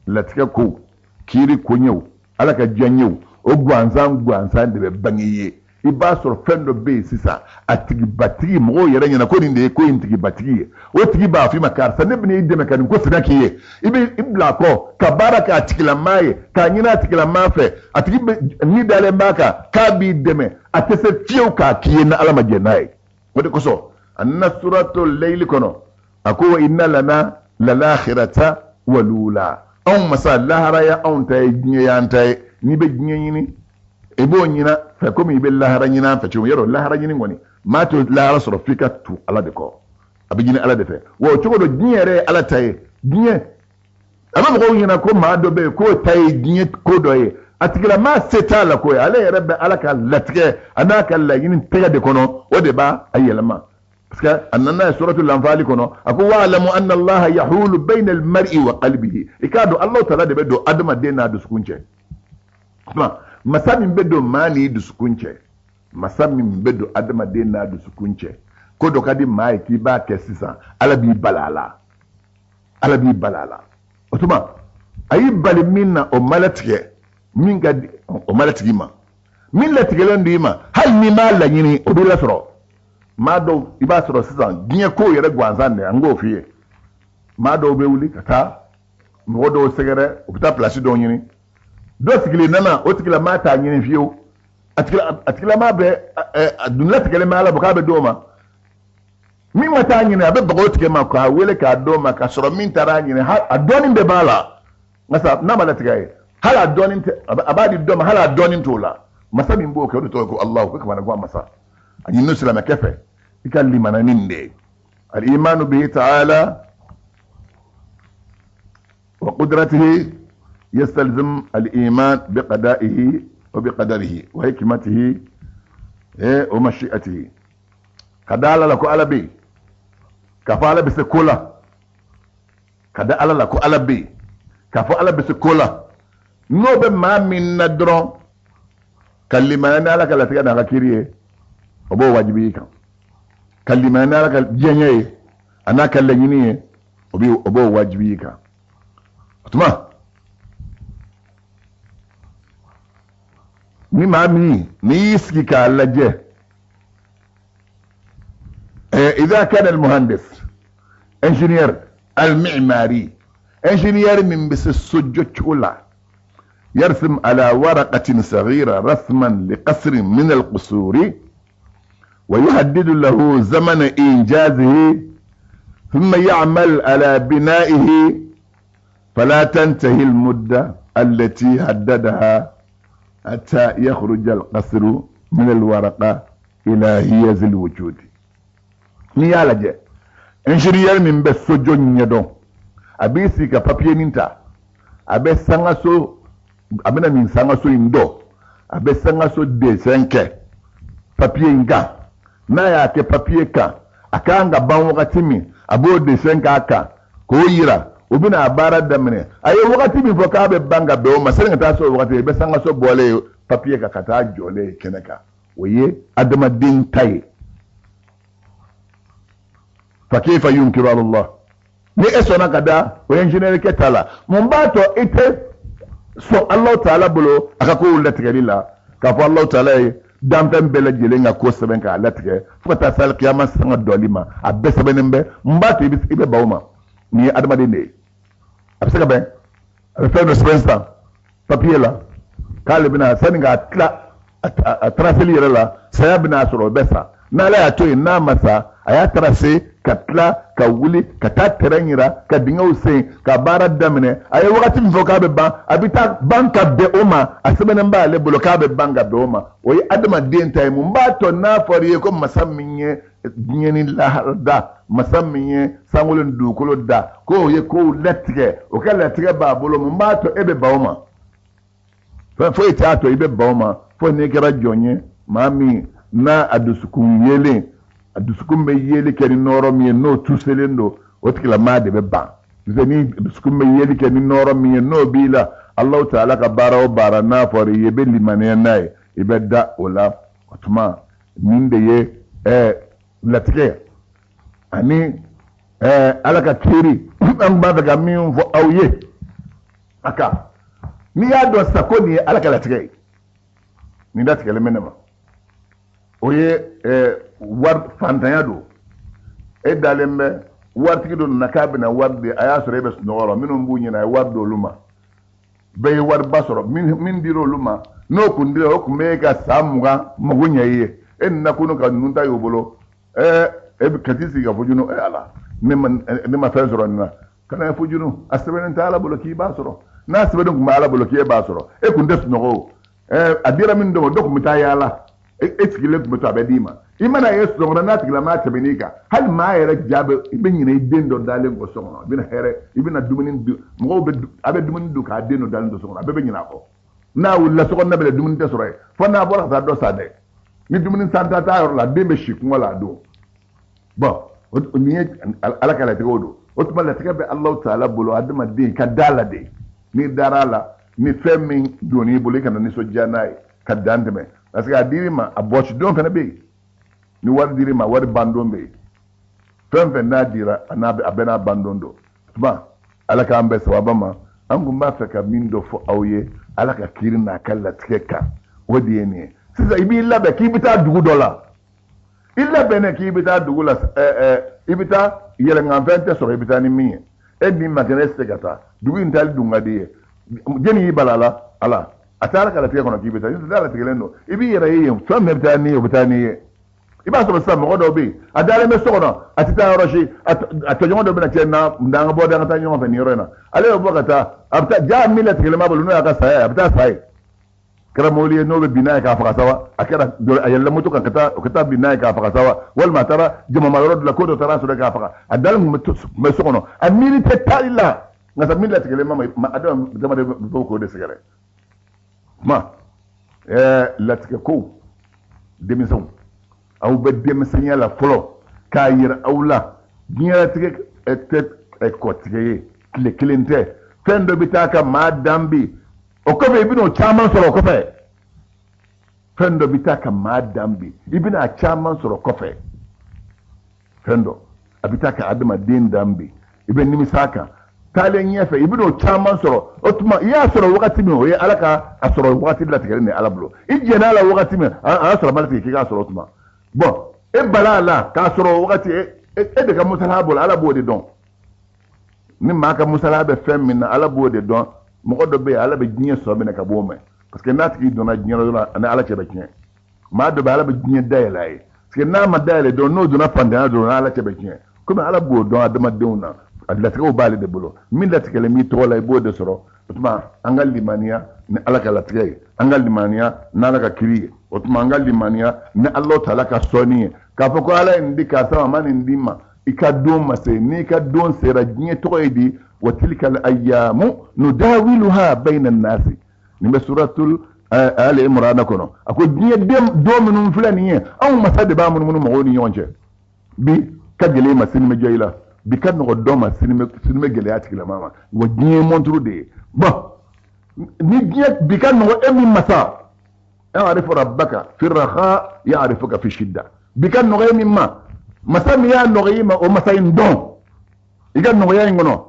latigɛ kow, kiiri koɲɛw, Ala ka diyaɲɛw, o gansan gansan de bɛ bange i ye. I b'a sɔrɔ fɛn dɔ bɛ yen sisan, a tigibatigi, mɔgɔw yɛrɛ ɲɛna ko nin de ye ko in tigibatigi ye, o tigi b'a f'i ma, karisa, ne bɛna i dɛmɛ ka nin ko sɛbɛn k'i ye. I bɛ i bila a kɔ ka baara kɛ a tigilamaa ye, k'a ɲini a tigilamaa fɛ, a tigi bɛ ni dalen b'a kan k'a b'i dɛmɛ, a tɛ se fiyewu k'a k'i ye ni Ala ma jɛn n'a ye. O de kosɔn a nana suratul layli kɔnɔ, a ko wa inna lana lalakhirata walula, anw masa lahara ya anw ta ye, diɲɛ y'an ta ye. N'i bɛ diɲɛ ɲini, i b'o ɲina fɛ komi i bɛ lahara ɲini an fɛ cogo min. Yɔrɔ lahara ɲini kɔni, maa t'o lahara sɔrɔ f'i ka tu Ala de kɔ, a bɛ ɲini Ala de fɛ. Wa o cogo don, diɲɛ yɛrɛ ye Ala ta ye. Diɲɛ a bɛ mɔgɔw ɲɛna ko maa dɔ bɛ yen k'o ta ye diɲɛ ko dɔ ye, a tigilamaa se t'a la ko ye, ale yɛrɛ bɛ Ala ka latigɛ a n'a ka laɲini tɛgɛ de kɔnɔ, o de b'a a yɛlɛma. Parce que a nana ye suratul Anfal kɔnɔ, a ko wa'lamu anna Allaha yahulu bayna al-mar'i wa qalbihi, i k'a dɔn Allahu ta'ala de bɛ don adamaden n'a dusukun cɛ. Tuma masa min bɛ don maa n'i dusukun cɛ, masa min bɛ don adamaden n'a dusukun cɛ, ko dɔ ka di maa ye k'i b'a kɛ sisan, Ala b'i bali a la, Ala b'i bali a la. O tuma a y'i bali min na, o ma latigɛ min ka di, o ma latigɛ i ma, min latigɛlen don i ma, hali n'i m'a laɲini, o b'i lasɔrɔ. Maa dɔw, i b'a sɔrɔ sisan diɲɛ kow yɛrɛ gansan de, an k'o f'i ye, maa dɔw bɛ wuli ka taa mɔgɔ dɔw sɛgɛrɛ, u bɛ taa pilasi dɔw ɲini, dɔ sigilen nana, o tigilamaa t'a ɲini fiyewu, a tigilamaa bɛ a dun latigɛlen bɛ Ala bɔ k'a bɛ d'o ma. Min ma taa ɲini, a bɛ baga o tigi ma k'a wele k'a d'o ma, k'a sɔrɔ min taara ɲini, a dɔɔnin bɛɛ b'a la, nka sa n'a ma latigɛ a ye, Hali a dɔɔnin tɛ, a b'a di dɔ ma, hali a dɔɔnin t'o la. Masa min b'o kɛ, o de tɔgɔ ye ko Alahu. Ko kamanagan masa. A ɲininen silamɛkɛ fɛ i ka limana ni nin de ye. Al-imanu bihi ta'ala wa qudratihi yastalzim al-iman bi qada'ihi wa bi qadarihi wa hikmatihi wa mashi'atihi. Ka da Ala la ko Ala bɛ yen, k'a fɔ Ala bɛ se ko la. Ka da Ala la ko Ala bɛ yen, k'a fɔ Ala bɛ se ko la. N'o bɛ maa min na dɔrɔn, ka limaniya ni Ala ka latigɛ n'a ka kiri ye, o b'o wajibi i kan. Ka limaniya ni Ala ka diɲɛ ye, a n'a ka laɲini ye, o b'o wajibi i kan. O tuma ni maa min n'i y'i sigi k'a lajɛ, إذا كان المهندس ingénieur المعماري، ingénieur min bɛ se sojɔ cogo la، يرسم على ورقة صغيرة رسما لقصر من القصور ويحدد له زمن إنجازه ثم يعمل على بنائه، فلا تنتهي المدة التي حددها حتى يخرج القصر من الورقة إلى هيز الوجود. N'i y'a lajɛ, ingénieur min bɛ sojɔ ɲɛdɔn, a b'i sigi ka papier nin ta, a bɛ sangaso, a bɛna nin sangaso in dɔn, a bɛ sangaso dessin kɛ papier in kan. N'a y'a kɛ papier kan, a kan ka ban wagati min, a b'o dessin k'a kan k'o yira, o bɛna a baara daminɛ. A ye wagati min fɔ k'a bɛ ban ka bɛn o ma, sani ka taa se o wagati, i bɛ sangaso bɔlen ye papier kan ka taa jɔlen ye kɛnɛ kan. O ye adamaden ta ye. Fa kayfa yunkiru ala Allah? Ni e sɔnna ka da o ingénieur kɛ ta la, mun b'a to i tɛ sɔn Alahu taala bolo a ka kow latigɛli la, k'a fɔ Alahu taala ye danfɛn bɛɛ lajɛlen ka ko sɛbɛn k'a latigɛ fo ka taa se alikiyama sanga dɔli ma, a bɛɛ sɛbɛnnen bɛ. Mun b'a to i bɛ ban o ma? Nin ye adamaden de ye, a bɛ se ka bɛn, a bɛ fɛn dɔ sɛbɛn sisan papiye la k'ale bɛna sani k'a tila a traceli yɛrɛ la, saya bɛna sɔrɔ, o bɛ sa. N'ala y'a to yen, n'a ma sa, a y'a tracé ka tila ka wuli ka taa terrain yira, ka dingɛw sen, ka baara daminɛ. A ye wagati min fɔ k'a bɛ ban, a bɛ taa ban ka bɛn o ma. A sɛbɛnnen b'ale bolo k'a bɛ ban ka bɛn o ma. O ye adamaden ta ye. Mun b'a to n'a fɔra i ye ko masa min ye diɲɛ ni lahara da, masa min ye sankolo ni dugukolo da, k'o ye kow latigɛ, o ka latigɛ b'a bolo, mun b'a to e bɛ ban o ma? Fɛn foyi t'a to i bɛ ban o ma, fo n'i kɛra jɔn ye, maa min n'a a dusukun yelen, a dusukun bɛ yeli kɛ ni nɔɔrɔ min ye, n'o tuselen don, o tigilamaa de bɛ ban. Parce que ni dusukun bɛ yeli kɛ ni nɔɔrɔ min ye, n'o b'i la, Alahu taala ka baara o baara n'a fɔra i ye, i bɛ limaniya n'a ye, i bɛ da o la. O tuma nin de ye latigɛ ani Ala ka kiiri. An b'a fɛ ka min fɔ aw ye a kan, n'i y'a dɔn sisan ko nin ye Ala ka latigɛ ye, nin latigɛlen bɛ ne ma, o ye wari fantanya don. E dalen bɛ, waritigi dɔ nana k'a bɛna wari di, a y'a sɔrɔ e bɛ sunɔgɔ la. Minnu b'u ɲɛna, a ye wari di olu ma, bɛɛ ye wariba sɔrɔ. Min dira olu ma, n'o kun dira, o kun bɛ e ka san 20 mago ɲɛ i ye. E nana kunu ka ninnu ta y'o bolo, e bɛ ka t'i sigi ka fujunu, e Ala, ne ma fɛn sɔrɔ nin na. Kana fujunu, a sɛbɛnnen tɛ Ala bolo k'i b'a sɔrɔ. N'a sɛbɛnnen tun bɛ Ala bolo k'e b'a sɔrɔ, e kun tɛ sunɔgɔ o. A dira min dɔ ma, dɔ kun bɛ taa yaala, e sigilen tun bɛ to, a bɛ d'i ma. I mana ye sunɔgɔ la, n'a tigilamaa tɛmɛn'i kan, hali maa yɛrɛ ja bɛ, i bɛ ɲinɛ i den dɔ dalen kɔ so kɔnɔ. I bɛna hɛrɛ, i bɛna dumuni dun, mɔgɔw bɛ, a bɛ dumuni dun k'a den dɔ dalen to so kɔnɔ, a bɛɛ bɛ ɲinɛ a kɔ. N'a wulila so kɔnɔna bɛɛ la, dumuni tɛ sɔrɔ yen, fo n'a bɔra ka taa dɔ san dɛ. Ni dumuni san ta t'a yɔrɔ la, den bɛ si kɔngɔ la a don. Bon, nin ye Ala ka latigɛw don. O tuma latigɛ bɛ Alahu taala bolo, adamaden ka da la de. N'i dara a la, ni fɛn min donn'i bolo, i kana nisɔndiya n'a ye ka dan tɛmɛ, parce que a dir'i ma, a bɔsi don fana bɛ yen. Ni wari dir'i ma, wari ban don bɛ yen. Fɛn fɛn n'a dira, a n'a a bɛɛ n'a ban don don. Tuma Ala k'an bɛn sababa ma. An kun b'a fɛ ka min dɔ fɔ aw ye Ala ka kiiri n'a ka latigɛ kan, o de ye nin ye. Sisan i b'i labɛn k'i bɛ taa dugu dɔ la, i labɛnnen k'i bɛ taa dugu la, i bɛ taa yɛlɛnkanfɛn tɛ sɔrɔ, i bɛ taa ni min ye, e min ma kɛnɛ, e tɛ se ka taa dugu in taali dun ka di i ye. Jɛni y'i bala la, Ala a taara ka latigɛ kɔnɔ k'i bɛ taa, n'o tɛ latigɛlen don, i b'i yɛrɛ ye yen, fɛn bɛɛ bɛ taa n'i ye, o bɛ taa n'i ye. I b'a sɔrɔ sisan mɔgɔ dɔw bɛ yen, a dalen bɛ so kɔnɔ, a tɛ taa yɔrɔ si. A tɔɲɔgɔn dɔ bɛna cɛ na, an ka bɔ, an ka taa ɲɔgɔn fɛ nin yɔrɔ in na. Ale bɛ bɔ ka taa, a bɛ taa ja min latigɛlen b'a bolo, n'o y'a ka saya ye, a bɛ taa sa yen. Kɛra mobili ye n'o bɛ bin n'a ye k'a faga sa wa, a kɛra a yɛlɛla moto kan ka taa bin n'a ye k'a faga sa wa, walima a taara jamama yɔrɔ dɔ la, ko dɔ taara sɔrɔ k'a faga. A dalen tun bɛ so kɔnɔ, a miiri tɛ taali la, nka sa min latigɛlen ma, adamaden bɛ k'o de sɛgɛrɛ. Kuma latigɛ kow, denmisɛnw, aw bɛ denmisɛnya la fɔlɔ, k'a yira aw la diɲɛlatigɛ tɛ kɔtigɛ ye, tile kelen tɛ. Fɛn dɔ bɛ taa ka maa dan bi, o kɔfɛ i bɛn'o caman sɔrɔ o kɔfɛ. Fɛn dɔ bɛ taa ka maa dan bi, i bɛna a caman sɔrɔ kɔfɛ. Fɛn dɔ a bɛ taa ka adamaden dan bi, i bɛ nimisa a kan taalen ɲɛfɛ, i bɛn'o caman sɔrɔ. O tuma i y'a sɔrɔ wagati min, o ye Ala ka a sɔrɔ wagati latigɛlen de Ala bolo. I jɛn'a la wagati min, a y'a sɔrɔ a ma latigɛ k'i k'a sɔrɔ. O tuma bɔn, e bala a la k'a sɔrɔ wagati e de ka musalaha bolo, Ala b'o de dɔn. Ni maa ka musalaha bɛ fɛn min na, Ala b'o de dɔn. Mɔgɔ dɔ bɛ yen, Ala bɛ diɲɛ sɔn minɛ ka b'o mɛn, parce que n'a tigi donna diɲɛ dɔrɔn, ani Ala cɛ bɛ tiɲɛ. Maa dɔ bɛ, Ala bɛ diɲɛ dayɛlɛ a ye, parce que n'a ma dayɛlɛ dɔrɔn, n'o donna fantanya dɔrɔn, Ala cɛ bɛ tiɲɛ. Komi Ala b'o dɔn adamadenw na, a latigɛw b'ale de bolo. Min latigɛlen b'i tɔgɔ la, i b'o de sɔrɔ. O tuma an ka limaniya ni Ala ka latigɛ ye, an ka limaniya n'Ala ka kiri ye. O tuma an ka limaniya ni Ala taala ka sɔnni ye, k'a fɔ ko Ala ye nin di karisa ma, a ma nin di ma. I ka don ma se. N'i ka don sera, diɲɛ tɔgɔ ye di wa tilka al-ayyamu nudawiluha bayna an-nasi. Nin bɛ suratul Ali Imran kɔnɔ. A ko diɲɛ don minnu filɛ nin ye, anw masa de b'a munumunu mɔgɔw ni ɲɔgɔn cɛ. Bi ka gɛlɛn i ma, sini bɛ diya i la. Bi ka nɔgɔ dɔ ma, sini bɛ gɛlɛya tigilama ma. Wa diɲɛ ye mɔnturu de ye. Bɔn, ni diɲɛ bi ka nɔgɔ e min masa, i'rif rabbaka fi raha ya'rifuka fi shidda. Bi ka nɔgɔ e min ma, masa min y'a nɔgɔ i ma, o masa in dɔn i ka nɔgɔya in kɔnɔ.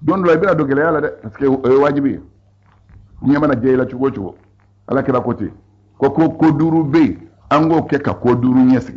Don dɔ la, i bɛna don gɛlɛya la dɛ, parce que o ye wajibi ye. Diɲɛ mana diya i la cogo o cogo, Ala kira ko ten ko ko duuru bɛ yen, an k'o kɛ ka ko duuru ɲɛsigi.